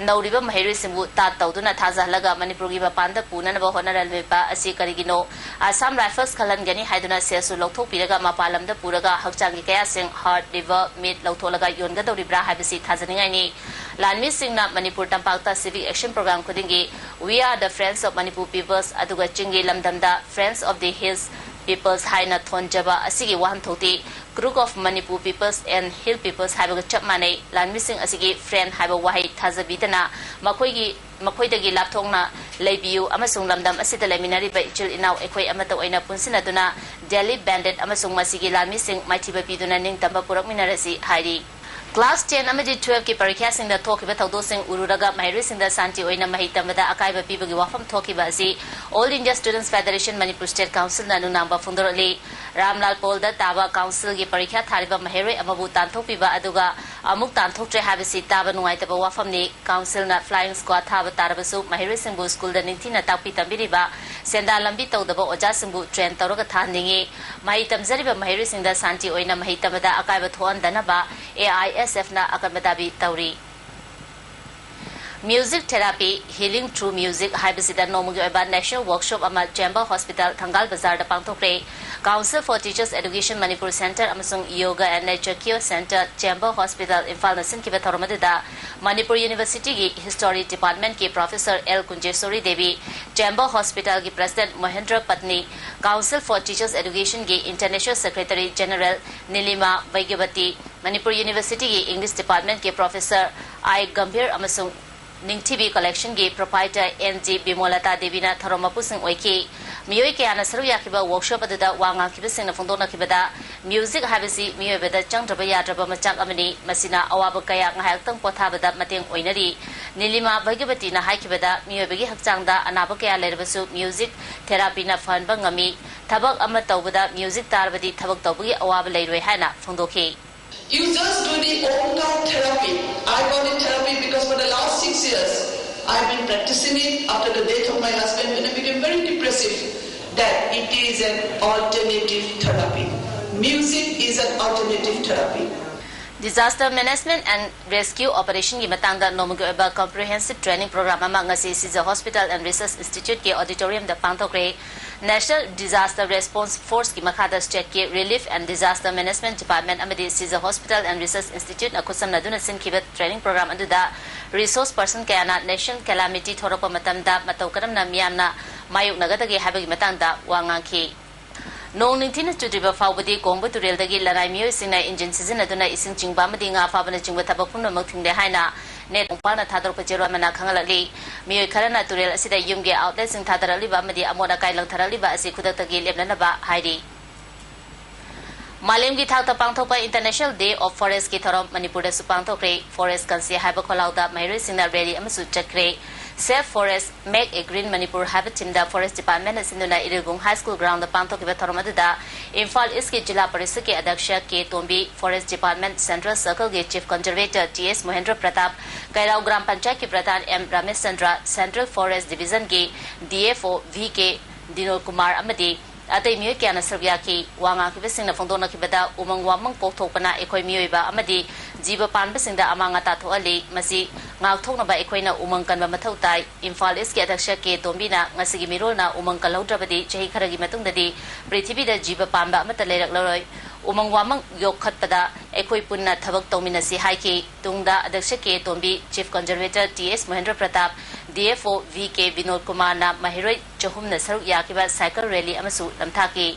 ꯅꯧꯔꯤꯕ ꯃꯍꯩꯔꯣꯏꯁꯤꯡꯕꯨ ꯇꯥꯠ ꯇꯧꯗꯨꯅ ꯊꯥꯖꯍꯜꯂꯒ ꯃꯅꯤꯄꯨꯔꯒꯤ ꯃꯄꯥꯟꯗ ꯄꯨꯅꯅꯕ ꯍꯣꯠꯅꯔꯝꯂꯤꯕ ꯑꯁꯤ ꯀꯔꯤꯒꯤꯅꯣ? ꯑꯁꯥꯝ ꯔꯥꯏꯐꯜꯁ ꯈꯜꯍꯟꯒꯅꯤ ꯍꯥꯏꯗꯨꯅ ꯁꯦꯜꯁꯨ ꯂꯧꯊꯣꯛꯄꯤꯔꯒ ꯃꯄꯥꯟ ꯂꯝꯗ ꯄꯨꯔꯒ ꯍꯛꯆꯥꯡꯒꯤ ꯀꯌꯥꯁꯤꯡ, ꯍꯥꯔꯠ, ꯂꯤꯚꯔ, ꯃꯤꯠ ꯂꯧꯊꯣꯛꯂꯒ ꯌꯣꯟꯒꯗꯧꯔꯤꯕ꯭ꯔꯥ ꯍꯥꯏꯕꯁꯤ ꯊꯥꯖꯅꯤꯡꯉꯥꯏꯅꯤ꯫ ꯂꯥꯟꯃꯤꯁꯤꯡꯅ ꯃꯅꯤꯄꯨꯔ ꯇꯝꯄꯥꯛꯇ civic action program ꯈꯨꯗꯤꯡꯒꯤ "We are the Friends of Manipur Peoples" ꯑꯗꯨꯒ ꯆꯤꯡꯒꯤ ꯂꯝꯗꯝꯗ "Friends of the Hills Peoples" ꯍꯥꯏꯅ ꯊꯣꯟꯖꯕ ꯑꯁꯤꯒꯤ ꯋꯥꯍꯟꯊꯣꯛꯇꯤ "Crook of Manipur Peoples and Hill Peoples" ꯍꯥꯏꯕꯒ ꯆꯞ ꯃꯥꯟꯅꯩ꯫ ꯂꯥꯟꯃꯤꯁꯤꯡ ꯑꯁꯤꯒꯤ "friend" ꯍꯥꯏꯕ ꯋꯥꯍꯩ ꯊꯥꯖꯕꯤꯗꯅ ꯃꯈꯣꯏꯒꯤ, ꯃꯈꯣꯏꯗꯒꯤ ꯂꯥꯞꯊꯣꯛꯅ ꯂꯩꯕꯤꯌꯨ ꯑꯃꯁꯨꯡ ꯂꯝꯗꯝ ꯑꯁꯤꯗ ꯂꯩꯃꯤꯟꯅꯔꯤꯕ ꯏꯆꯤꯜ ꯏꯅꯥꯎ ꯑꯩꯈꯣꯏ ꯑꯃꯠꯇ ꯑꯣꯏꯅ ꯄꯨꯟꯁꯤꯟꯅꯗꯨꯅ Delhi Bandit ꯑꯃꯁꯨꯡ ꯃꯁꯤꯒꯤ ꯂꯥꯟꯃꯤꯁꯤꯡ ꯃꯥꯏꯊꯤꯕ ꯄꯤꯗꯨꯅ ꯅꯤꯡꯇꯝꯕ ꯄꯨꯔꯛꯃꯤꯟꯅꯔꯁꯤ ꯍꯥꯏꯔꯤ꯫ Class ten ꯑꯃꯗꯤ twelve ꯀꯤ ꯄꯔꯤꯈ꯭ꯌꯥꯁꯤꯡꯗ ꯊꯣꯛꯈꯤꯕ ꯊꯧꯗꯣꯛꯁꯤꯡ ꯎꯔꯨꯔꯒ ꯃꯍꯩꯔꯣꯏꯁꯤꯡꯗ ꯁꯥꯟꯇꯤ ꯑꯣꯏꯅ ꯃꯍꯩ ꯇꯝꯕꯗ ꯑꯀꯥꯏꯕ ꯄꯤꯕꯒꯤ ꯋꯥꯐꯝ ꯊꯣꯛꯈꯤꯕ ꯑꯁꯤ All India Students Federation Manipur State Council ꯅ ꯅꯨꯡꯅꯥꯡꯕ ꯐꯣꯡꯗꯣꯔꯛꯂꯤ꯫ ꯔꯥꯝꯂꯥꯜ ꯄꯣꯜꯗ ꯇꯥꯕ council ꯒꯤ ꯄꯔꯤꯈ꯭ꯌꯥ ꯊꯥꯔꯤꯕ ꯃꯍꯩꯔꯣꯏ ꯑꯃꯕꯨ ꯇꯥꯟꯊꯣꯛꯄꯤꯕ ꯑꯗꯨꯒ ꯑꯃꯨꯛ ꯇꯥꯟꯊꯣꯛꯇ꯭ꯔꯦ ꯍꯥꯏꯕꯁꯤ ꯇꯥꯕ ꯅꯨꯡꯉꯥꯏꯇꯕ ꯋꯥꯐꯝꯅꯤ꯫ Council ꯅ flying squad ꯊꯥꯕ ꯇꯥꯔꯕꯁꯨ ꯃꯍꯩꯔꯣꯏꯁꯤꯡꯕꯨ school ꯗ ꯅꯤꯡꯊꯤꯅ ꯇꯥꯛꯄꯤ ꯇꯝꯕꯤꯔꯤꯕ, ꯁꯦꯟꯗꯥꯟ ꯂꯝꯕꯤ ꯇꯧꯗꯕ ꯑꯣꯖꯥꯁꯤꯡꯕꯨ train ꯇꯧꯔꯒ ꯊꯥꯍꯟꯅꯤꯡꯏ꯫ ꯃꯍꯩ ꯇꯝꯖꯔꯤꯕ ꯃꯍꯩꯔꯣꯏꯁꯤꯡꯗ ꯁꯥꯟꯇꯤ ꯑꯣꯏꯅ ꯃꯍꯩ ꯇꯝꯕꯗ ꯑꯀꯥꯏꯕ ꯊꯣꯛꯍꯟꯗꯅꯕ A I S F ꯅ ꯑꯀꯟꯕ ꯗꯥꯕꯤ ꯇꯧꯔꯤ꯫ Music Therapy, Healing Through Music ꯍꯥꯏꯕꯁꯤꯗ ꯅꯣꯡꯃꯒꯤ ꯑꯣꯏꯕ national workshop ꯑꯃ ꯆꯦꯝꯕ hospital, ꯊꯪꯒꯥꯜ ꯕꯖꯥꯔꯗ ꯄꯥꯡꯊꯣꯛꯈ꯭ꯔꯦ꯫ Council for Teachers Education Manipur Center ꯑꯃꯁꯨꯡ Yoga and Nature Cure Center, ꯆꯦꯝꯕ hospital, ꯏꯝꯐꯥꯜꯅ ꯁꯤꯟꯈꯤꯕ ꯊꯧꯔꯝ ꯑꯗꯨꯗ ꯃꯅꯤꯄꯨꯔ University ꯒꯤ History Department ꯀꯤ Professor L Kunjeshori Devi, ꯆꯦꯝꯕ hospital ꯒꯤ President ꯃꯣꯍꯦꯟꯗ꯭ꯔ ꯄꯠꯅꯤ, Council for Teachers Education ꯒꯤ International Secretary General ꯅꯤꯂꯤꯃꯥ ꯕꯩꯒ꯭ꯌꯕꯇꯤ, Manipur University ꯒꯤ English Department ꯀꯤ Professor I ꯒꯝꯚꯤꯔ ꯑꯃꯁꯨꯡ ꯅꯤꯡꯊꯤꯕꯤ Collection ꯒꯤ Proprietor N G ꯕꯤꯃꯣꯂꯇꯥ ꯗꯦꯕꯤꯅ ꯊꯧꯔꯝ ꯃꯄꯨꯁꯤꯡ ꯑꯣꯏꯈꯤ꯫ ꯃꯤꯑꯣꯏ ꯀꯌꯥꯅ ꯁꯔꯨꯛ ꯌꯥꯈꯤꯕ workshop ꯑꯗꯨꯗ ꯋꯥ ꯉꯥꯡꯈꯤꯕꯁꯤꯡꯅ ꯐꯣꯡꯗꯣꯛꯅꯈꯤꯕꯗ, music ꯍꯥꯏꯕꯁꯤ ꯃꯤꯑꯣꯏꯕꯗ ꯆꯪꯗ꯭ꯔꯕ ꯌꯥꯗ꯭ꯔꯕ ꯃꯆꯥꯛ ꯑꯃꯅꯤ꯫ ꯃꯁꯤꯅ ꯑꯋꯥꯕ ꯀꯌꯥ ꯉꯥꯏꯍꯥꯛꯇꯪ ꯄꯣꯊꯥꯕꯗ ꯃꯇꯦꯡ ꯑꯣꯏꯅꯔꯤ꯫ ꯅꯤꯂꯤꯃꯥ ꯚꯒꯤꯕꯇꯤꯅ ꯍꯥꯏꯈꯤꯕꯗ, ꯃꯤꯑꯣꯏꯕꯒꯤ ꯍꯛꯆꯥꯡꯗ ꯑꯅꯥꯕ ꯀꯌꯥ ꯂꯩꯔꯕꯁꯨ music therapy ꯅ ꯐꯍꯟꯕ ꯉꯝꯃꯤ꯫ ꯊꯕꯛ ꯑꯃ ꯇꯧꯕꯗ music ꯇꯥꯔꯕꯗꯤ ꯊꯕꯛ ꯇꯧꯕꯒꯤ ꯑꯋꯥꯕ ꯂꯩꯔꯣꯏ ꯍꯥꯏꯅ ꯐꯣꯡꯗꯣꯛꯈꯤ꯫ You just do the Omkar therapy. I call it therapy because for the last six years, I've been practicing it after the death of my husband when I became very depressive, that it is an alternative therapy. Music is an alternative therapy. Disaster Management and Rescue Operation ꯒꯤ ꯃꯇꯥꯡꯗ ꯅꯣꯡꯃꯒꯤ ꯑꯣꯏꯕ comprehensive training program ꯑꯃ ꯉꯁꯤ Caesar Hospital and Research Institute ꯀꯤ auditorium ꯗ ꯄꯥꯡꯊꯣꯛꯈ꯭ꯔꯦ꯫ National Disaster Response Force ꯀꯤ ꯃꯈꯥꯗ state ꯀꯤ Relief and Disaster Management Department ꯑꯃꯗꯤ Caesar Hospital and Research Institute ꯅ ꯈꯨꯠꯁꯝꯅꯗꯨꯅ ꯁꯤꯟꯈꯤꯕ training program ꯑꯗꯨꯗ resource person ꯀꯌꯥꯅ national calamity ꯊꯣꯔꯛꯄ ꯃꯇꯝꯗ ꯃꯇꯧ ꯀꯔꯝꯅ ꯃꯤꯌꯥꯝꯅ ꯃꯥꯌꯣꯛꯅꯒꯗꯒꯦ ꯍꯥꯏꯕꯒꯤ ꯃꯇꯥꯡꯗ ꯋꯥ ꯉꯥꯡꯈꯤ꯫ ꯅꯣꯡ ꯅꯤꯡꯊꯤꯅ ꯆꯨꯗ꯭ꯔꯤꯕ ꯐꯥꯎꯕꯗꯤ ꯀꯣꯡꯕ ꯇꯨꯔꯦꯜꯗꯒꯤ ꯂꯅꯥꯏ ꯃꯤꯑꯣꯏꯁꯤꯡꯅ engine ꯁꯤꯖꯤꯟꯅꯗꯨꯅ ꯏꯁꯤꯡ ꯆꯤꯡꯕ ꯑꯃꯗꯤ ꯉꯥ ꯐꯥꯕꯅꯆꯤꯡꯕ ꯊꯕꯛ ꯄꯨꯝꯅꯃꯛ ꯊꯤꯡꯂꯦ ꯍꯥꯏꯅ ꯅꯦꯠ ꯀꯣꯡꯄꯥꯜꯅ ꯊꯥꯗꯣꯔꯛꯄ ꯆꯦꯔꯣꯜ ꯑꯃꯅ ꯈꯪꯍꯜꯂꯛꯂꯤ꯫ ꯃꯤꯑꯣꯏ ꯈꯔꯅ ꯇꯨꯔꯦꯜ ꯑꯁꯤꯗ ꯌꯨꯝꯒꯤ outlet ꯁꯤꯡ ꯊꯥꯗꯔꯛꯂꯤꯕ ꯑꯃꯗꯤ ꯑꯃꯣꯠ ꯑꯀꯥꯏ ꯂꯪꯊꯔꯛꯂꯤꯕ ꯑꯁꯤ ꯈꯨꯗꯛꯇꯒꯤ ꯂꯦꯞꯅꯅꯕ ꯍꯥꯏꯔꯤ꯫ ꯃꯥꯂꯦꯝꯒꯤ ꯊꯥꯛꯇ ꯄꯥꯡꯊꯣꯛꯄ International Day of Forest ꯀꯤ ꯊꯧꯔꯝ ꯃꯅꯤꯄꯨꯔꯗꯁꯨ ꯄꯥꯡꯊꯣꯛꯈ꯭ꯔꯦ꯫ Forest ꯀꯟꯁꯤ ꯍꯥꯏꯕ ꯈꯣꯜꯂꯥꯎꯗ ꯃꯍꯩꯔꯣꯏꯁꯤꯡꯅ rally ꯑꯃꯁꯨ ꯆꯠꯈ꯭ꯔꯦ꯫ Save Forest, Make a Green Manipur ꯍꯥꯏꯕ theme ꯗ Forest Department ꯅ ꯁꯤꯟꯗꯨꯅ ꯏꯔꯤꯜꯒꯨꯡ High School ground ꯗ ꯄꯥꯡꯊꯣꯛꯈꯤꯕ ꯊꯧꯔꯝ ꯑꯗꯨꯗ ꯏꯝꯐꯥꯜ East ꯀꯤ ꯖꯤꯂꯥ ꯄꯔꯤꯁꯗ ꯀꯤ ꯑꯗ꯭ꯌꯛꯁ K Tombi, Forest Department Central Circle ꯒꯤ Chief Conservator T S Mohendra Pratap, Keirao gram ꯄꯟꯆꯥꯌꯠꯀꯤ pradhan M Ramesh Chandra, Central Forest Division ꯒꯤ D F O V K Dinol Kumar ꯑꯃꯗꯤ ꯑꯇꯩ ꯃꯤꯑꯣꯏ ꯀꯌꯥꯅ ꯁꯔꯨꯛ ꯌꯥꯈꯤ꯫ ꯋꯥ ꯉꯥꯡꯈꯤꯕꯁꯤꯡꯅ ꯐꯣꯡꯗꯣꯛꯅꯈꯤꯕꯗ, ꯎꯃꯪ ꯋꯥꯃꯪ ꯀꯣꯛꯊꯣꯛꯄꯅ ꯑꯩꯈꯣꯏ ꯃꯤꯑꯣꯏꯕ ꯑꯃꯗꯤ ꯖꯤꯕ ꯄꯥꯟꯕꯁꯤꯡꯗ ꯑꯃꯥꯡ ꯑꯇꯥ ꯊꯣꯛꯍꯜꯂꯤ꯫ ꯃꯁꯤ ꯉꯥꯛꯊꯣꯛꯅꯕ ꯑꯩꯈꯣꯏꯅ ꯎꯃꯪ ꯀꯟꯕ ꯃꯊꯧ ꯇꯥꯏ꯫ ꯏꯝꯐꯥꯜ ꯏꯁꯀꯤ ꯑꯗ꯭ꯌꯛꯁ ꯀꯦ ꯇꯣꯝꯕꯤꯅ ꯉꯁꯤꯒꯤ ꯃꯤꯔꯣꯜꯅ ꯎꯃꯪ ꯀꯜꯍꯧꯗ꯭ꯔꯕꯗꯤ ꯆꯍꯤ ꯈꯔꯒꯤ ꯃꯇꯨꯡꯗꯗꯤ ꯄ꯭ꯔꯤꯊꯤꯕꯤꯗ ꯖꯤꯕ ꯄꯥꯟꯕ ꯑꯃꯠꯇ ꯂꯩꯔꯛꯂꯔꯣꯏ꯫ ꯎꯃꯪ ꯋꯥꯃꯪ ꯌꯣꯛꯈꯠꯄꯗ ꯑꯩꯈꯣꯏ ꯄꯨꯟꯅ ꯊꯕꯛ ꯇꯧꯃꯤꯟꯅꯁꯤ ꯍꯥꯏꯈꯤ꯫ ꯇꯨꯡꯗ ꯑꯗ꯭ꯌꯛꯁ K Tombi, Chief Conservator T S Mohendra Pratap, D F O V K Binod ꯀꯨꯃꯥꯔꯅ ꯃꯍꯩꯔꯣꯏ ꯆꯍꯨꯝꯅ ꯁꯔꯨꯛ ꯌꯥꯈꯤꯕ cycle rally ꯑꯃꯁꯨ ꯅꯝꯊꯥꯈꯤ꯫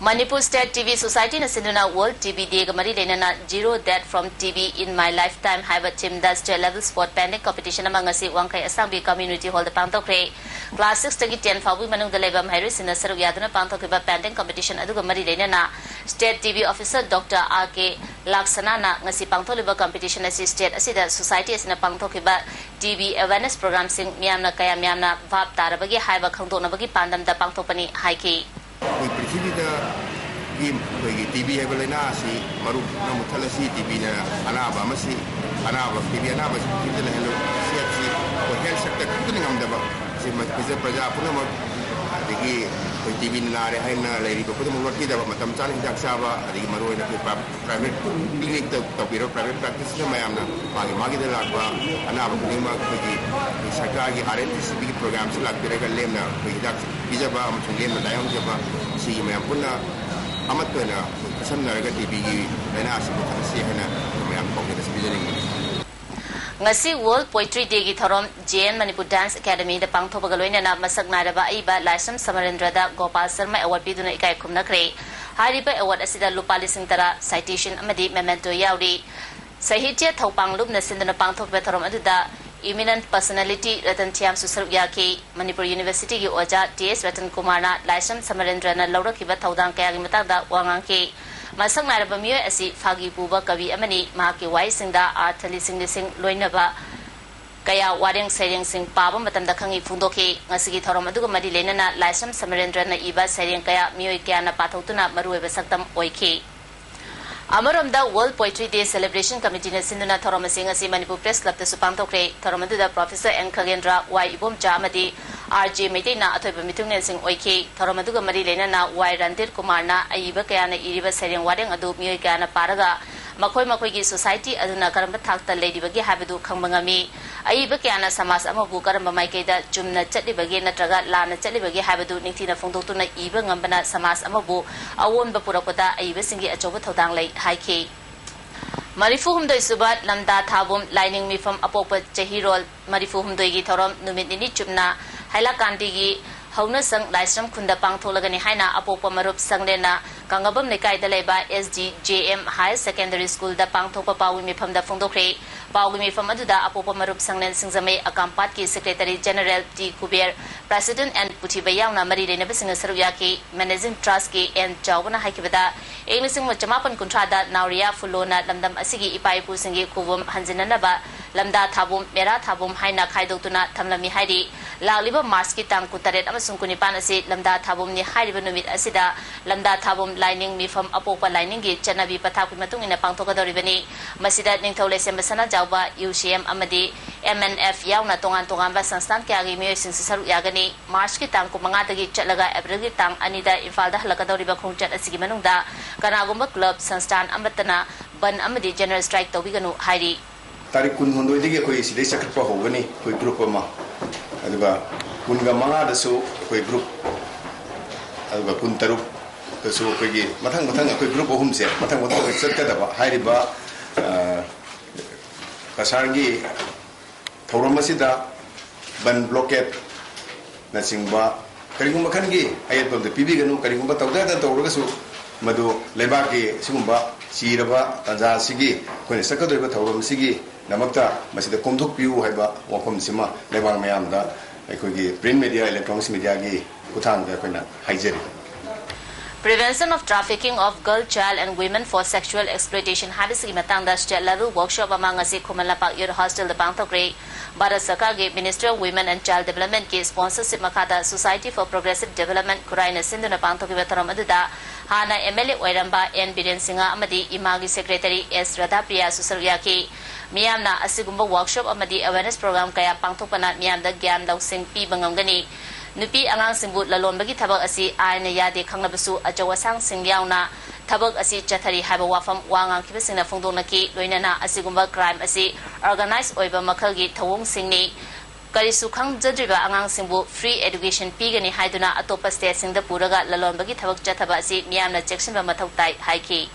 Manipur State T B Society ꯅ ꯁꯤꯟꯗꯨꯅ World ꯇꯤ ꯕꯤ Day ꯒ ꯃꯔꯤ ꯂꯩꯅꯅ Zero Death from T B in My Lifetime ꯍꯥꯏꯕ theme ꯗ state level sport painting competition ꯑꯃ ꯉꯁꯤ ꯋꯥꯡꯈꯩ ꯑꯁꯥꯡꯕꯤ Community Hall ꯗ ꯄꯥꯡꯊꯣꯛꯈ꯭ꯔꯦ꯫ Class six ꯇꯒꯤ ten ꯐꯥꯎꯕꯒꯤ ꯃꯅꯨꯡꯗ ꯂꯩꯕ ꯃꯍꯩꯔꯣꯏꯁꯤꯡꯅ ꯁꯔꯨꯛ ꯌꯥꯗꯨꯅ ꯄꯥꯡꯊꯣꯛꯈꯤꯕ painting competition ꯑꯗꯨꯒ ꯃꯔꯤ ꯂꯩꯅꯅ State T B Officer doctor R K ꯂꯥꯛꯁꯅꯥꯅ ꯉꯁꯤ ꯄꯥꯡꯊꯣꯛꯂꯤꯕ competition ꯑꯁꯤ state ꯑꯁꯤꯗ society ꯑꯁꯤꯅ ꯄꯥꯡꯊꯣꯛꯈꯤꯕ ꯇꯤ ꯕꯤ awareness program ꯁꯤꯡ ꯃꯤꯌꯥꯝꯅ ꯀꯌꯥꯝ ꯌꯥꯝꯅ ꯚꯥꯞ ꯇꯥꯔꯕꯒꯦ ꯍꯥꯏꯕ ꯈꯪꯗꯣꯛꯅꯕꯒꯤ ꯄꯥꯟꯗꯝꯗ ꯄꯥꯡꯊꯣꯛꯄꯅꯤ ꯍꯥꯏꯈꯤ꯫ ꯑꯩꯈꯣꯏ ꯄ꯭ꯔꯤꯊꯤꯕꯤꯗꯒꯤ ꯑꯩꯈꯣꯏꯒꯤ ꯇꯤ ꯕꯤ ꯍꯥꯏꯕ ꯂꯥꯏꯅꯥ ꯑꯁꯤ ꯃꯔꯨ ꯄꯨꯝꯅꯃꯛ ꯃꯨꯠꯊꯠꯂꯁꯤ꯫ ꯇꯤ ꯕꯤꯅ ꯑꯅꯥꯕ ꯑꯃꯁꯤ, ꯑꯅꯥꯕ, ꯇꯤ ꯕꯤ ꯑꯅꯥꯕ ꯑꯁꯤ ꯄ꯭ꯔꯤꯊꯤꯕꯤꯗ ꯂꯩꯍꯜꯂꯣꯏ꯫ ꯁꯤ ꯑꯁꯤ ꯑꯩꯈꯣꯏ health sector ꯈꯛꯇꯅ ꯉꯝꯗꯕ, ꯁꯤ ꯃ-, ꯄ꯭ꯔꯖꯥ, ꯄ꯭ꯔꯖꯥ ꯄꯨꯝꯅꯃꯛ, ꯑꯗꯒꯤ ꯑꯩꯈꯣꯏ ꯇꯤ ꯕꯤ ꯅꯥꯔꯦ ꯍꯥꯏꯅ ꯂꯩꯔꯤꯕ ꯈꯨꯗꯤꯡꯃꯛ ꯂꯣꯠꯄꯤꯗꯕ, ꯃꯇꯝ ꯆꯥꯅ ꯍꯤꯗꯥꯛ ꯆꯥꯕ, ꯑꯗꯒꯤ ꯃꯔꯨꯑꯣꯏꯅ ꯑꯩꯈꯣꯏ ꯄ꯭ꯔꯥꯏ-, ꯄ꯭ꯔꯥꯏꯚꯦꯠ ꯀ꯭ꯂꯤꯅꯤꯛꯇ ꯇꯧꯕꯤꯔꯕ ꯄ꯭ꯔꯥꯏꯚꯦꯠ ꯄ꯭ꯔꯦꯛꯇꯤꯁꯅ ꯃꯌꯥꯝꯅ ꯃꯥꯒꯤ ꯃꯥꯒꯤꯗ ꯂꯥꯛꯄ ꯑꯅꯥꯕ ꯈꯨꯗꯤꯡꯃꯛ ꯑꯩꯈꯣꯏꯒꯤ ꯁꯔꯀꯥꯔꯒꯤ ꯑꯥꯔ ꯑꯦꯟ ꯇꯤ ꯁꯤ ꯕꯤꯒꯤ ꯄ꯭ꯔꯣꯒ꯭ꯔꯥꯝꯁꯤ ꯂꯥꯛꯄꯤꯔꯒ ꯂꯦꯝꯅ ꯑꯩꯈꯣꯏ ꯍꯤꯗꯥꯛ ꯄꯤꯖꯕ ꯑꯃꯁꯨꯡ ꯂꯦꯝꯅ ꯂꯥꯏꯌꯦꯡꯖꯕ, ꯁꯤꯒꯤ ꯃꯌꯥꯝ ꯄꯨꯟꯅ ꯑꯃꯠꯇ ꯑꯣꯏꯅ ꯈꯨꯠꯁꯝꯅꯔꯒ ꯇꯤ ꯕꯤꯒꯤ ꯂꯥꯏꯅꯥ ꯑꯁꯤ ꯃꯨꯊꯠꯂꯁꯤ ꯍꯥꯏꯅ ꯃꯌꯥꯝ ꯄꯥꯎꯖꯦꯜ ꯑꯁꯤ ꯄꯤꯖꯅꯤꯡꯕꯅꯤ꯫ ꯉꯁꯤ World Poetry Day ꯒꯤ ꯊꯧꯔꯝ J and Manipur Dance Academy ꯗ ꯄꯥꯡꯊꯣꯛꯄꯒ ꯂꯣꯏꯅꯅ ꯃꯁꯛ ꯅꯥꯏꯔꯕ ꯑꯏꯕ ꯂꯥꯏꯁ꯭ꯔꯝ ꯁꯃꯔꯦꯟꯗ꯭ꯔꯗ ꯒꯣꯄꯥꯜ ꯁꯔꯃ ꯑꯦꯋꯥꯔꯗ ꯄꯤꯗꯨꯅ ꯏꯀꯥꯏ ꯈꯨꯝꯅꯈ꯭ꯔꯦ꯫ ꯍꯥꯏꯔꯤꯕ ꯑꯦꯋꯥꯔꯗ ꯑꯁꯤꯗ ꯂꯨꯄꯥ ꯂꯤꯁꯤꯡ ꯇꯔꯥ, citation ꯑꯃꯗꯤ memento ꯌꯥꯎꯔꯤ꯫ ꯁꯥꯍꯤꯇ꯭ꯌ ꯊꯧꯄꯥꯡ ꯂꯨꯞꯅ ꯁꯤꯟꯗꯨꯅ ꯄꯥꯡꯊꯣꯛꯈꯤꯕ ꯊꯧꯔꯝ ꯑꯗꯨꯗ eminent personality ꯔꯇꯟ ꯊꯤꯌꯥꯝꯁꯨ ꯁꯔꯨꯛ ꯌꯥꯈꯤ꯫ ꯃꯅꯤꯄꯨꯔ ꯌꯨꯅꯤꯚꯔꯁꯤꯇꯤꯒꯤ ꯑꯣꯖꯥ ꯇꯤ ꯑꯦꯁ ꯔꯇꯟ ꯀꯨꯃꯥꯔꯅ ꯂꯥꯏꯁ꯭ꯔꯝ ꯁꯃꯔꯦꯟꯗ꯭ꯔꯅ ꯂꯧꯔꯛꯈꯤꯕ ꯊꯧꯗꯥꯡ ꯀꯌꯥꯒꯤ ꯃꯇꯥꯡꯗ ꯋꯥ ꯉꯥꯡꯈꯤ꯫ ꯃꯁꯛ ꯅꯥꯏꯔꯕ ꯃꯤꯑꯣꯏ ꯑꯁꯤ ꯐꯥꯒꯤ ꯄꯨꯕ ꯀꯕꯤ ꯑꯃꯅꯤ꯫ ꯃꯍꯥꯛꯀꯤ ꯋꯥꯍꯩꯁꯤꯡꯗ ꯑꯥꯔꯊ ꯂꯤꯁꯤꯡ ꯂꯤꯁꯤꯡ ꯂꯣꯏꯅꯕ ꯀꯌꯥ ꯋꯥꯔꯦꯡ ꯁꯩꯔꯦꯡꯁꯤꯡ ꯄꯥꯕ ꯃꯇꯝꯗ ꯈꯪꯉꯤ ꯐꯣꯡꯗꯣꯛꯈꯤ꯫ ꯉꯁꯤꯒꯤ ꯊꯧꯔꯝ ꯑꯗꯨꯒ ꯃꯔꯤ ꯂꯩꯅꯅ ꯂꯥꯏꯁ꯭ꯔꯝ ꯁꯃꯔꯦꯟꯗ꯭ꯔꯅ ꯏꯕ ꯁꯩꯔꯦꯡ ꯀꯌꯥ ꯃꯤꯑꯣꯏ ꯀꯌꯥꯅ ꯄꯥꯊꯣꯛꯇꯨꯅ ꯃꯔꯨꯑꯣꯏꯕ ꯁꯛꯇꯝ ꯑꯣꯏꯈꯤ꯫ ꯑꯃꯔꯣꯝꯗ World Poetry Day Celebration Committee ꯅ ꯁꯤꯟꯗꯨꯅ ꯊꯧꯔꯝ ꯑꯁꯤ ꯉꯁꯤ ꯃꯅꯤꯄꯨꯔ Press Club ꯇꯁꯨ ꯄꯥꯡꯊꯣꯛꯈ꯭ꯔꯦ꯫ ꯊꯧꯔꯝ ꯑꯗꯨꯗ Professor ꯑꯦꯟ ꯈꯒꯦꯟꯗ꯭ꯔ, ꯋꯥꯏ ꯏꯕꯣꯝꯆꯥ ꯑꯃꯗꯤ ꯑꯥꯔ ꯖꯦ ꯃꯩꯇꯩꯅ ꯑꯊꯣꯏꯕ ꯃꯤꯊꯨꯡꯂꯦꯟꯁꯤꯡ ꯑꯣꯏꯈꯤ꯫ ꯊꯧꯔꯝ ꯑꯗꯨꯒ ꯃꯔꯤ ꯂꯩꯅꯅ ꯋꯥꯏ ꯔꯟꯙꯤꯔ ꯀꯨꯃꯥꯔꯅ ꯑꯏꯕ ꯀꯌꯥꯅ ꯏꯔꯤꯕ ꯁꯩꯔꯦꯡ ꯋꯥꯔꯦꯡ ꯑꯗꯨ ꯃꯤꯑꯣꯏ ꯀꯌꯥꯅ ꯄꯥꯔꯒ ꯃꯈꯣꯏ ꯃꯈꯣꯏꯒꯤ society ꯑꯗꯨꯅ ꯀꯔꯝꯕ ꯊꯥꯛꯇ ꯂꯩꯔꯤꯕꯒꯦ ꯍꯥꯏꯕꯗꯨ ꯈꯪꯕ ꯉꯝꯃꯤ꯫ ꯑꯏꯕ ꯀꯌꯥꯅ ꯁꯃꯥꯖ ꯑꯃꯕꯨ ꯀꯔꯝꯕ ꯃꯥꯏꯀꯩꯗ ꯆꯨꯝꯅ ꯆꯠꯂꯤꯕꯒꯦ ꯅꯠꯇ꯭ꯔꯒ ꯂꯥꯟꯅ ꯆꯠꯂꯤꯕꯒꯦ ꯍꯥꯏꯕꯗꯨ ꯅꯤꯡꯊꯤꯅ ꯐꯣꯡꯗꯣꯛꯇꯨꯅ ꯏꯕ ꯉꯝꯕꯅ ꯁꯃꯥꯖ ꯑꯃꯕꯨ ꯑꯑꯣꯟꯕ ꯄꯨꯔꯛꯄꯗ ꯑꯏꯕꯁꯤꯡꯒꯤ ꯑꯆꯧꯕ ꯊꯧꯗꯥꯡ ꯂꯩ ꯍꯥꯏꯈꯤ꯫ ꯃꯔꯤꯐꯨ ꯍꯨꯝꯗꯣꯏ ꯁꯨꯕ ꯂꯝꯗꯥ ꯊꯥꯕꯨꯝ ꯂꯥꯏꯅꯤꯡ ꯃꯤꯐꯝ ꯑꯄꯣꯛꯄ ꯆꯍꯤꯔꯣꯜ ꯃꯔꯤꯐꯨ ꯍꯨꯝꯗꯣꯏꯒꯤ ꯊꯧꯔꯝ ꯅꯨꯃꯤꯠ ꯅꯤꯅꯤ ꯆꯨꯞꯅ ꯍꯥꯏꯂꯥꯀꯥꯟꯗꯤꯒꯤ ꯍꯧꯅꯁꯪ ꯂꯥꯏꯁ꯭ꯔꯝ ꯈꯨꯟꯗ ꯄꯥꯡꯊꯣꯛꯂꯒꯅꯤ ꯍꯥꯏꯅ ꯑꯄꯣꯛꯄ ꯃꯔꯨꯞ ꯁꯪꯂꯦꯟꯅ ꯀꯪꯂꯥꯕꯝ ꯂꯩꯀꯥꯏꯗ ꯂꯩꯕ S D J M Higher Secondary School ꯗ ꯄꯥꯡꯊꯣꯛꯄ ꯄꯥꯎꯒꯤ ꯃꯤꯐꯝꯗ ꯐꯣꯡꯗꯣꯛꯈ꯭ꯔꯦ꯫ ꯄꯥꯎꯒꯤ ꯃꯤꯐꯝ ꯑꯗꯨꯗ ꯑꯄꯣꯛꯄ ꯃꯔꯨꯞ ꯁꯪꯂꯦꯟ ꯁꯤꯡꯖꯃꯩ, ꯑꯀꯥꯝꯄꯥꯠꯀꯤ Secretary General T Kuber, President and ꯄꯨꯊꯤꯕ ꯌꯥꯎꯅ ꯃꯔꯤ ꯂꯩꯅꯕꯁꯤꯡꯅ ꯁꯔꯨꯛ ꯌꯥꯈꯤ꯫ Managing Trust ꯀꯤ ꯑꯦꯟ ꯆꯥꯎꯕꯅ ꯍꯥꯏꯈꯤꯕꯗ, ꯏꯪ ꯂꯤꯁꯤꯡ ꯑꯃ ꯆꯃꯥꯄꯟ ꯀꯨꯟꯊ꯭ꯔꯥꯗ ꯅꯥꯎꯔꯤꯌꯥ ꯐꯨꯂꯣꯅ ꯂꯝꯗꯝ ꯑꯁꯤꯒꯤ ꯏꯄꯥ ꯏꯄꯨꯁꯤꯡꯒꯤ ꯈꯨꯕꯝ ꯍꯟꯖꯤꯟꯅꯅꯕ ꯂꯝꯗꯥ ꯊꯥꯕꯨꯝ, ꯃꯦꯔꯥ ꯊꯥꯕꯨꯝ ꯍꯥꯏꯅ ꯈꯥꯏꯗꯣꯛꯇꯨꯅ ꯊꯝꯂꯝꯃꯤ ꯍꯥꯏꯔꯤ꯫ ꯂꯥꯛꯂꯤꯕ ꯃꯥꯔꯆꯀꯤ ꯇꯥꯡ ꯀꯨꯟꯇꯔꯦꯠ ꯑꯃꯁꯨꯡ ꯀꯨꯟꯅꯤꯄꯥꯟ ꯑꯁꯤ ꯂꯝꯗꯥ ꯊꯥꯕꯣꯝꯅꯤ ꯍꯥꯏꯔꯤꯕ ꯅꯨꯃꯤꯠ ꯑꯁꯤꯗ ꯂꯝꯗꯥ ꯊꯥꯕꯣꯝ ꯂꯥꯏꯅꯤꯡ ꯃꯤꯐꯝ ꯑꯄꯣꯛꯄ ꯂꯥꯏꯅꯤꯡꯒꯤ ꯆꯠꯅꯕꯤ ꯄꯊꯥꯞꯀꯤ ꯃꯇꯨꯡ ꯏꯟꯅ ꯄꯥꯡꯊꯣꯛꯀꯗꯧꯔꯤꯕꯅꯤ꯫ ꯃꯁꯤꯗ ꯅꯤꯡꯊꯧ ꯂꯩꯁꯦꯝꯕ ꯁꯅꯥꯖꯥꯎꯕ, ꯌꯨ ꯁꯤ ꯑꯦꯝ ꯑꯃꯗꯤ ꯑꯦꯝ ꯑꯦꯟ ꯑꯦꯐ ꯌꯥꯎꯅ ꯇꯣꯉꯥꯟ ꯇꯣꯉꯥꯟꯕ ꯁꯪꯁꯊꯥꯟ ꯀꯌꯥꯒꯤ ꯃꯤꯑꯣꯏꯁꯤꯡꯁꯨ ꯁꯔꯨꯛ ꯌꯥꯒꯅꯤ꯫ ꯃꯥꯔꯆꯀꯤ ꯇꯥꯡ ꯀꯨꯟꯃꯉꯥꯗꯒꯤ ꯆꯠꯂꯒ ꯑꯦꯄ꯭ꯔꯤꯜꯒꯤ ꯇꯥꯡ ꯑꯅꯤꯗ ꯏꯝꯐꯥꯜꯗ ꯍꯜꯂꯛꯀꯗꯧꯔꯤꯕ ꯈꯣꯡꯆꯠ ꯑꯁꯤꯒꯤ ꯃꯅꯨꯡꯗ ꯀꯅꯥꯒꯨꯝꯕ ꯀ꯭ꯂꯕ, ꯁꯪꯁꯊꯥꯟ ꯑꯃꯠꯇꯅ ꯕꯟ ꯑꯃꯗꯤ ꯖꯦꯅꯔꯦꯜ ꯁ꯭ꯇ꯭ꯔꯥꯏꯛ ꯇꯧꯕꯤꯒꯅꯨ ꯍꯥꯏꯔꯤ꯫ ꯇꯥꯔꯤꯛ ꯀꯨꯟꯍꯨꯝꯗꯣꯏꯗꯒꯤ ꯑꯩꯈꯣꯏ ꯁꯤꯗꯩ ꯆꯠꯈꯠꯄ ꯍꯧꯒꯅꯤ, ꯑꯩꯈꯣꯏ ꯒ꯭ꯔꯨꯞ ꯑꯃ꯫ ꯑꯗꯨꯒ ꯀꯨꯟꯒ ꯃꯉꯥꯗꯁꯨ ꯑꯩꯈꯣꯏ ꯒ꯭ꯔꯨꯞ, ꯑꯗꯨꯒ ꯀꯨꯟꯇꯔꯨꯛꯇꯁꯨ ꯑꯩꯈꯣꯏꯒꯤ ꯃꯊꯪ ꯃꯊꯪ ꯑꯩꯈꯣꯏ ꯒ꯭ꯔꯨꯞ ꯑꯍꯨꯝꯁꯦ ꯃꯊꯪ ꯃꯊꯪ ꯑꯩꯈꯣꯏ ꯆꯠꯀꯗꯕ꯫ ꯍꯥꯏꯔꯤꯕ, ꯑ, ꯀꯁꯥꯔꯒꯤ ꯊꯧꯔꯝ ꯑꯁꯤꯗ ꯕꯟ ꯕ꯭ꯂꯣꯀꯦꯠꯅꯆꯤꯡꯕ ꯀꯔꯤꯒꯨꯝꯕ ꯈꯟꯒꯤ ꯑꯌꯦꯠꯄ ꯑꯝꯇ ꯄꯤꯕꯤꯒꯅꯨ꯫ ꯀꯔꯤꯒꯨꯝꯕ ꯇꯧꯗ ꯌꯥꯗꯅ ꯇꯧꯔꯒꯁꯨ, ꯃꯗꯨ ꯂꯩꯕꯥꯛꯀꯤ ꯁꯤꯒꯨꯝꯕ ꯆꯤꯔꯕ ꯇꯥꯟꯖꯥ ꯑꯁꯤꯒꯤ ꯑꯩꯈꯣꯏꯅ ꯆꯠꯀꯗꯧꯔꯤꯕ ꯊꯧꯔꯝ ꯑꯁꯤꯒꯤꯗꯃꯛꯇ ꯃꯁꯤꯗ ꯀꯣꯝꯊꯣꯛꯄꯤꯌꯨ ꯍꯥꯏꯕ ꯋꯥꯐꯝꯁꯤꯃ ꯂꯩꯕꯥꯛ ꯃꯌꯥꯝꯗ ꯑꯩꯈꯣꯏꯒꯤ ꯄ꯭ꯔꯤꯟ ꯃꯦꯗꯤꯌꯥ, ꯏꯂꯦꯛꯇ꯭ꯔꯣꯅꯤꯛꯁ ꯃꯦꯗꯤꯌꯥꯒꯤ ꯈꯨꯠꯊꯥꯡꯗ ꯑꯩꯈꯣꯏꯅ ꯍꯥꯏꯖꯔꯤ꯫ Prevention of Trafficking of Girl, Child and Women for Sexual Exploitation ꯍꯥꯏꯕꯁꯤꯒꯤ ꯃꯇꯥꯡꯗ state level workshop ꯑꯃ ꯉꯁꯤ ꯈꯨꯃꯟ ꯂꯝꯄꯥꯛ Youth Hostelꯗ ꯄꯥꯡꯊꯣꯛꯈ꯭ꯔꯦ꯫ ꯚꯥꯔꯠ ꯁꯔꯀꯥꯔꯒꯤ Ministry of Women and Child Developmentꯀꯤ sponsorship ꯃꯈꯥꯗ Society for Progressive Development ꯈꯨꯔꯥꯏꯅ ꯁꯤꯟꯗꯨꯅ ꯄꯥꯡꯊꯣꯛꯈꯤꯕ ꯊꯧꯔꯝ ꯑꯗꯨꯗ ꯍꯥꯟꯅ ꯑꯦꯝ ꯑꯦꯜ ꯑꯦ ꯑꯣꯏꯔꯝꯕ ꯑꯦꯟ ꯕꯤꯔꯦꯟ ꯁꯤꯡꯍ ꯑꯃꯗꯤ ꯏꯃꯥꯒꯤ ꯁꯦꯀ꯭ꯔꯦꯇꯔꯤ ꯑꯦꯁ ꯔꯥꯙꯥꯄ꯭ꯔꯤꯌꯥꯁꯨ ꯁꯔꯨꯛ ꯌꯥꯈꯤ꯫ ꯃꯤꯌꯥꯝꯅ ꯑꯁꯤꯒꯨꯝꯕ workshop ꯑꯃꯗꯤ awareness program ꯀꯌꯥ ꯄꯥꯡꯊꯣꯛꯄꯅ ꯃꯤꯌꯥꯝꯗ ꯒ꯭ꯌꯥꯟ ꯂꯧꯁꯤꯡ ꯄꯤꯕ ꯉꯝꯒꯅꯤ꯫ ꯅꯨꯄꯤ ꯑꯉꯥꯡꯁꯤꯡꯕꯨ ꯂꯂꯣꯟꯕꯒꯤ ꯊꯕꯛ ꯑꯁꯤ ꯑꯥꯏꯟꯅ ꯌꯥꯗꯦ ꯈꯪꯂꯕꯁꯨ ꯑꯆꯧ ꯑꯁꯥꯡꯁꯤꯡ ꯌꯥꯎꯅ ꯊꯕꯛ ꯑꯁꯤ ꯆꯠꯊꯔꯤ ꯍꯥꯏꯕ ꯋꯥꯐꯝ ꯋꯥ ꯉꯥꯡꯈꯤꯕꯁꯤꯡꯅ ꯐꯣꯡꯗꯣꯛꯅꯈꯤ꯫ ꯂꯣꯏꯅꯅ ꯑꯁꯤꯒꯨꯝꯕ crime ꯑꯁꯤ organize ꯑꯣꯏꯕ ꯃꯈꯜꯒꯤ ꯊꯧꯑꯣꯡꯁꯤꯡꯅꯤ꯫ ꯀꯔꯤꯁꯨ ꯈꯪꯖꯗ꯭ꯔꯤꯕ ꯑꯉꯥꯡꯁꯤꯡꯕꯨ free education ꯄꯤꯒꯅꯤ ꯍꯥꯏꯗꯨꯅ ꯑꯇꯣꯞꯄ stateꯁꯤꯡꯗ ꯄꯨꯔꯒ ꯂꯂꯣꯟꯕꯒꯤ ꯊꯕꯛ ꯆꯠꯊꯕ ꯑꯁꯤ ꯃꯤꯌꯥꯝꯅ ꯆꯦꯛꯁꯤꯟꯕ ꯃꯊꯧ ꯇꯥꯏ ꯍꯥꯏꯈꯤ꯫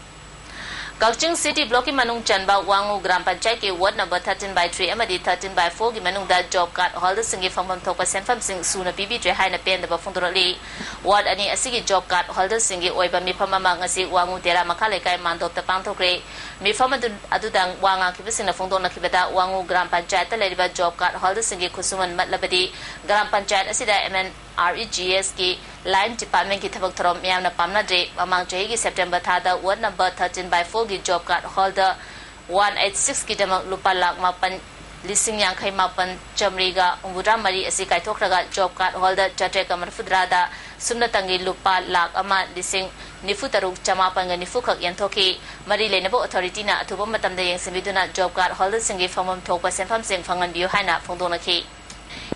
ꯀꯛꯆꯤꯡ city blockꯀꯤ ꯃꯅꯨꯡ ꯆꯟꯕ ꯋꯥꯉꯨ ꯒ꯭ꯔꯥꯝ ꯄꯟꯆꯥꯌꯠꯀꯤ ward number thirteen by three ꯑꯃꯗꯤ thirteen by fourꯒꯤ ꯃꯅꯨꯡꯗ job card holderꯁꯤꯡꯒꯤ ꯐꯪꯐꯝ ꯊꯣꯛꯄ ꯁꯦꯟꯐꯝꯁꯤꯡ ꯁꯨꯅ ꯄꯤꯕꯤꯗ꯭ꯔꯦ ꯍꯥꯏꯅ ꯄꯦꯟꯗꯕ ꯐꯣꯡꯗꯣꯔꯛꯂꯤ꯫ Ward ꯑꯅꯤ ꯑꯁꯤꯒꯤ job card holderꯁꯤꯡꯒꯤ ꯑꯣꯏꯕ ꯃꯤꯐꯝ ꯑꯃ ꯉꯁꯤ ꯋꯥꯉꯨ ꯇꯦꯔꯥ ꯃꯈꯥ ꯂꯩꯀꯥꯏ ꯃꯥꯟꯗꯣꯞꯇ ꯄꯥꯡꯊꯣꯛꯈ꯭ꯔꯦ꯫ ꯃꯤꯐꯝ ꯑꯗꯨ, ꯑꯗꯨꯗ ꯋꯥ ꯉꯥꯡꯈꯤꯕꯁꯤꯡꯅ ꯐꯣꯡꯗꯣꯛꯅꯈꯤꯕꯗ ꯋꯥꯉꯨ ꯒ꯭ꯔꯥꯝ ꯄꯟꯆꯥꯌꯠꯇ ꯂꯩꯔꯤꯕ job card holderꯁꯤꯡꯒꯤ ꯈꯨꯠꯁꯨꯃꯟ ꯃꯠꯂꯕꯗꯤ ꯒ꯭ꯔꯥꯝ ꯄꯟꯆꯥꯌꯠ ꯑꯁꯤꯗ M N R E G ꯑꯦꯁꯀꯤ line departmentꯀꯤ ꯊꯕꯛ ꯊꯧꯔꯝ ꯃꯤꯌꯥꯝꯅ ꯄꯥꯝꯅꯗ꯭ꯔꯦ꯫ ꯃꯃꯥꯡ ꯆꯍꯤꯒꯤ September ꯊꯥꯗ ward number thirteen by fourꯒꯤ job card holder one eight sixꯀꯤꯗꯃꯛ ꯂꯨꯄꯥ ꯂꯥꯈ ꯃꯥꯄꯟ ꯂꯤꯁꯤꯡ ꯌꯥꯡꯈꯩ ꯃꯥꯄꯟ ꯆꯥꯃꯔꯤꯒ ꯍꯨꯝꯐꯨꯇꯔꯥ ꯃꯔꯤ ꯑꯁꯤ ꯀꯥꯏꯊꯣꯛꯈ꯭ꯔꯒ ꯖꯣꯕ ꯀꯥꯔꯗ ꯍꯣꯜꯗꯔ ꯆꯥꯇ꯭ꯔꯦꯠꯀ ꯃꯔꯤꯐꯨꯇꯔꯥꯗ ꯁꯨꯞꯅꯇꯪꯒꯤ ꯂꯨꯄꯥ ꯂꯥꯈ ꯑꯃ ꯂꯤꯁꯤꯡ ꯅꯤꯐꯨ ꯇꯔꯨꯛ ꯆꯃꯥꯄꯟꯒ ꯅꯤꯐꯨ ꯈꯛ ꯌꯦꯟꯊꯣꯛꯈꯤ꯫ ꯃꯔꯤ ꯂꯩꯅꯕ ꯑꯣꯊꯣꯔꯤꯇꯤꯅ ꯑꯊꯨꯕ ꯃꯇꯝꯗ ꯌꯦꯡꯁꯤꯟꯕꯤꯗꯨꯅ ꯖꯣꯕ ꯀꯥꯔꯗ ꯍꯣꯜꯗꯔꯁꯤꯡꯒꯤ ꯐꯪꯐꯝ ꯊꯣꯛꯄ ꯁꯦꯟꯐꯝꯁꯤꯡ ꯐꯪꯍꯟꯕꯤꯌꯨ ꯍꯥꯏꯅ ꯐꯣꯡꯗꯣꯛꯅꯈꯤ꯫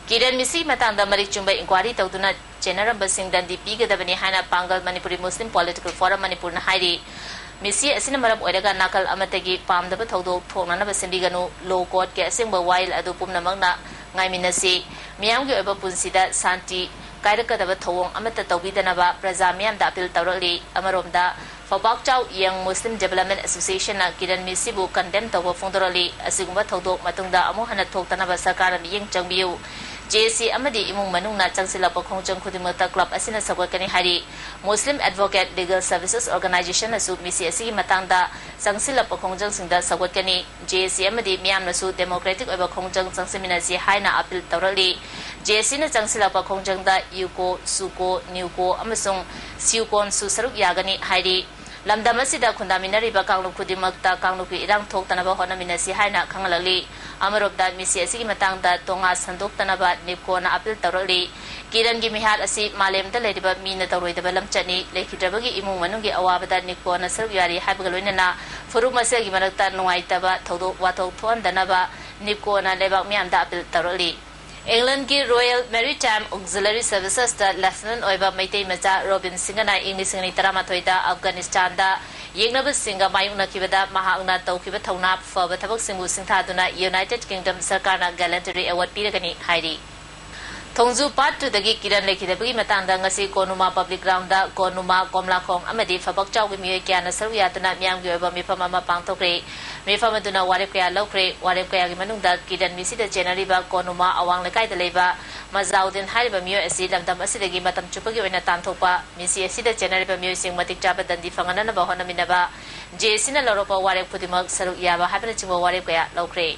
ꯀꯤꯔꯟ ꯃꯤꯁꯤ ꯃꯇꯥꯡꯗ ꯃꯔꯤꯛ ꯆꯨꯝꯕ ꯏꯟꯀ꯭ꯋꯥꯔꯤ ꯇꯧꯗꯨꯅ ꯆꯦꯟꯅꯔꯝꯕꯁꯤꯡ ꯗꯟꯗꯤ ꯄꯤꯒꯗꯕꯅꯤ ꯍꯥꯏꯅ ꯄꯥꯡꯒꯜ ꯃꯅꯤꯄꯨꯔꯤ ꯃꯨꯁꯂꯤꯝ ꯄꯣꯂꯤꯇꯤꯀꯦꯜ ꯐꯣꯔꯝ ꯃꯅꯤꯄꯨꯔꯅ ꯍꯥꯏꯔꯤ꯫ ꯃꯤꯁꯤ ꯑꯁꯤꯅ ꯃꯔꯝ ꯑꯣꯏꯔꯒ ꯅꯥꯀꯜ ꯑꯃꯠꯇꯒꯤ ꯄꯥꯝꯗꯕ ꯊꯧꯗꯣꯛ ꯊꯣꯛꯅꯅꯕ ꯁꯦꯝꯕꯤꯒꯅꯨ꯫ ꯂꯣ ꯀꯣꯔꯠꯀꯤ ꯑꯁꯦꯡꯕ ꯋꯥꯌꯦꯜ ꯑꯗꯨ ꯄꯨꯝꯅꯃꯛꯅ ꯉꯥꯏꯃꯤꯟꯅꯁꯤ꯫ ꯃꯤꯌꯥꯝꯒꯤ ꯑꯣꯏꯕ ꯄꯨꯟꯁꯤꯗ ꯁꯥꯟꯇꯤ ꯀꯥꯏꯔꯛꯀꯗꯕ ꯊꯧꯑꯣꯡ ꯑꯃꯠꯇ ꯇꯧꯕꯤꯗꯅꯕ ꯄ꯭ꯔꯖꯥ ꯃꯤꯌꯥꯝꯗ ꯑꯄꯤꯜ ꯇꯧꯔꯛꯂꯤ꯫ ꯑꯃꯔꯣꯝꯗ, ꯐꯕꯥꯛꯆꯥꯎ ꯌꯪ ꯃꯨꯁꯂꯤꯝ ꯗꯤꯕꯦꯂꯞꯃꯦꯟ ꯑꯦꯁꯣꯁꯤꯌꯦꯁꯟꯅ ꯀꯤꯔꯟ ꯃꯤꯁꯤꯕꯨ ꯀꯟꯗꯦꯝ ꯇꯧꯕ ꯐꯣꯡꯗꯣꯔꯛꯂꯤ꯫ ꯑꯁꯤꯒꯨꯝꯕ ꯊꯧꯗꯣꯛ ꯃꯇꯨꯡꯗ ꯑꯃꯨꯛ ꯍꯟꯅ ꯊꯣꯛꯇꯅꯕ ꯁꯔꯀꯥꯔꯅ ꯃꯤꯠꯌꯦꯡ ꯆꯪꯕꯤꯌꯨ꯫ ꯖꯦ ꯑꯦ ꯁꯤ ꯑꯃꯗꯤ ꯏꯃꯨꯡ ꯃꯅꯨꯡꯅ ꯆꯪꯁꯤꯜꯂꯛꯄ ꯈꯣꯡꯖꯪ ꯈꯨꯗꯤꯡꯃꯛꯇ ꯀ꯭ꯂꯕ ꯑꯁꯤꯅ ꯁꯧꯒꯠꯀꯅꯤ ꯍꯥꯏꯔꯤ꯫ ꯃꯨꯁꯂꯤꯝ ꯑꯦꯗꯚꯣꯀꯦꯠ ꯂꯤꯒꯦꯜ ꯁꯔꯚꯤꯁꯦꯁ ꯑꯣꯔꯒꯅꯥꯏꯖꯦꯁꯟꯅꯁꯨ ꯃꯤꯁꯤ ꯑꯁꯤꯒꯤ ꯃꯇꯥꯡꯗ ꯆꯪꯁꯤꯜꯂꯛꯄ ꯈꯣꯡꯖꯪꯁꯤꯡꯗ ꯁꯧꯒꯠꯀꯅꯤ꯫ ꯖꯦ ꯑꯦ ꯁꯤ ꯑꯃꯗꯤ ꯃꯤꯌꯥꯝꯅꯁꯨ ꯗꯦꯃꯣꯀ꯭ꯔꯦꯇꯤꯛ ꯑꯣꯏꯕ ꯈꯣꯡꯖꯪ ꯆꯪꯁꯤꯟꯃꯤꯟꯅꯁꯤ ꯍꯥꯏꯅ ꯑꯄꯤꯜ ꯇꯧꯔꯛꯂꯤ꯫ ꯖꯦ ꯑꯦ ꯁꯤꯅ ꯆꯪꯁꯤꯜꯂꯛꯄ ꯈꯣꯡꯖꯪꯗ ꯌꯨꯀꯣ, ꯁꯨꯀꯣ, ꯅ꯭ꯌꯨꯀꯣ ꯑꯃꯁꯨꯡ ꯁ꯭ꯌꯨꯀꯣꯟꯁꯨ ꯁꯔꯨꯛ ꯌꯥꯒꯅꯤ ꯍꯥꯏꯔꯤ꯫ ꯂꯝꯗꯝ ꯑꯁꯤꯗ ꯈꯨꯟꯗꯥꯃꯤꯟꯅꯔꯤꯕ ꯀꯥꯡꯂꯨꯞ ꯈꯨꯗꯤꯡꯃꯛꯇ ꯀꯥꯡꯂꯨꯞꯀꯤ ꯏꯔꯥꯡ ꯊꯣꯛꯇꯅꯕ ꯍꯣꯠꯅꯃꯤꯟꯅꯁꯤ ꯍꯥꯏꯅ ꯈꯪꯍꯜꯂꯛꯂꯤ꯫ ꯑꯃꯔꯣꯝꯗ, ꯃꯤꯁꯤ ꯑꯁꯤꯒꯤ ꯃꯇꯥꯡꯗ ꯇꯣꯉꯥ ꯁꯟꯗꯣꯛꯇꯅꯕ ꯅꯤꯞꯀꯣꯅ ꯑꯄꯤꯜ ꯇꯧꯔꯛꯂꯤ꯫ ꯀꯤꯔꯟꯒꯤ ꯃꯤꯍꯥꯠ ꯑꯁꯤ ꯃꯥꯂꯦꯝꯗ ꯂꯩꯔꯤꯕ ꯃꯤꯅ ꯇꯧꯔꯣꯏꯗꯕ ꯂꯝꯆꯠꯅꯤ꯫ ꯂꯩꯈꯤꯗ꯭ꯔꯕꯒꯤ ꯏꯃꯨꯡ ꯃꯅꯨꯡꯒꯤ ꯑꯋꯥꯕꯗ ꯅꯤꯞꯀꯣꯅ ꯁꯔꯨꯛ ꯌꯥꯔꯤ ꯍꯥꯏꯕꯒ ꯂꯣꯏꯅꯅ ꯐꯨꯔꯨꯞ ꯃꯁꯦꯜꯒꯤ ꯃꯔꯛꯇ ꯅꯨꯡꯉꯥꯏꯇꯕ ꯊꯧꯗꯣꯛ ꯋꯥꯊꯣꯛ ꯊꯣꯛꯍꯟꯗꯅꯕ ꯅꯤꯞꯀꯣꯅ ꯂꯩꯕꯥꯛ ꯃꯤꯌꯥꯝꯗ ꯑꯄꯤꯜ ꯇꯧꯔꯛꯂꯤ꯫ ꯏꯪꯂꯦꯟꯗꯒꯤ ꯔꯣꯌꯦꯜ ꯃꯦꯔꯤꯇꯥꯏꯝ ꯑꯣꯛꯖꯤꯂꯔꯤ ꯁꯔꯚꯤꯁꯦꯁꯇ ꯂꯦꯐꯇꯤꯅꯦꯟꯠ ꯑꯣꯏꯕ ꯃꯩꯇꯩ ꯃꯆꯥ ꯔꯣꯕꯤꯟ ꯁꯤꯡꯍꯅ ꯏꯪ ꯂꯤꯁꯤꯡ ꯑꯅꯤ ꯇꯔꯥꯃꯥꯊꯣꯏꯗ ꯑꯐꯒꯥꯅꯤꯁꯇꯥꯟꯗ ꯌꯦꯛꯅꯕꯁꯤꯡꯒ ꯃꯥꯌꯣꯛꯅꯈꯤꯕꯗ ꯃꯍꯥꯛꯅ ꯇꯧꯈꯤꯕ ꯊꯧꯅꯥ ꯐꯕ ꯊꯕꯛꯁꯤꯡꯕꯨ ꯁꯤꯡꯊꯥꯗꯨꯅ ꯌꯨꯅꯥꯏꯇꯦꯗ ꯀꯤꯡꯗꯝ ꯁꯔꯀꯥꯔꯅ ꯒꯦꯂꯦꯟꯇꯔꯤ ꯑꯦꯋꯥꯔꯗ ꯄꯤꯔꯒꯅꯤ ꯍꯥꯏꯔꯤ꯫ ꯊꯣꯡꯖꯨ ꯄꯥꯠ ꯇꯨꯗꯒꯤ ꯀꯤꯔꯟ ꯂꯩꯈꯤꯗꯕꯒꯤ ꯃꯇꯥꯡꯗ ꯉꯁꯤ ꯀꯣꯅꯨꯃꯥ ꯄꯕ꯭ꯂꯤꯛ ꯒ꯭ꯔꯥꯎꯟꯗ ꯀꯣꯅꯨꯃꯥ, ꯀꯣꯝꯂꯥꯈꯣꯡ ꯑꯃꯗꯤ ꯐꯕꯥꯛꯆꯥꯎꯒꯤ ꯃꯤꯑꯣꯏ ꯀꯌꯥꯅ ꯁꯔꯨꯛ ꯌꯥꯗꯨꯅ ꯃꯤꯌꯥꯝꯒꯤ ꯑꯣꯏꯕ ꯃꯤꯐꯝ ꯑꯃ ꯄꯥꯡꯊꯣꯛꯈ꯭ꯔꯦ꯫ ꯃꯤꯐꯝ ꯑꯗꯨꯅ ꯋꯥꯔꯦꯞ ꯀꯌꯥ ꯂꯧꯈ꯭ꯔꯦ꯫ ꯋꯥꯔꯦꯞ ꯀꯌꯥꯒꯤ ꯃꯅꯨꯡꯗ ꯀꯤꯔꯟ ꯃꯤꯁꯤꯗ ꯆꯦꯟꯅꯔꯤꯕ ꯀꯣꯅꯨꯃꯥ ꯑꯋꯥꯡ ꯂꯩꯀꯥꯏꯗ ꯂꯩꯕ ꯃꯖꯥꯎꯗꯤꯟ ꯍꯥꯏꯔꯤꯕ ꯃꯤꯑꯣꯏ ꯑꯁꯤ ꯂꯝꯗꯝ ꯑꯁꯤꯗꯒꯤ ꯃꯇꯝ ꯆꯨꯞꯄꯒꯤ ꯑꯣꯏꯅ ꯇꯥꯟꯊꯣꯛꯄ, ꯃꯤꯁꯤ ꯑꯁꯤꯗ ꯆꯦꯟꯅꯔꯤꯕ ꯃꯤꯑꯣꯏꯁꯤꯡ ꯃꯇꯤꯛ ꯆꯥꯕ ꯗꯟꯗꯤ ꯐꯪꯍꯟꯅꯅꯕ ꯍꯣꯠꯅꯃꯤꯟꯅꯕ, ꯖꯦ ꯑꯦ ꯁꯤꯅ ꯂꯧꯔꯛꯄ ꯋꯥꯔꯦꯞ ꯈꯨꯗꯤꯡꯃꯛ ꯁꯔꯨꯛ ꯌꯥꯕ ꯍꯥꯏꯕꯅꯆꯤꯡꯕ ꯋꯥꯔꯦꯞ ꯀꯌꯥ ꯂꯧꯈ꯭ꯔꯦ꯫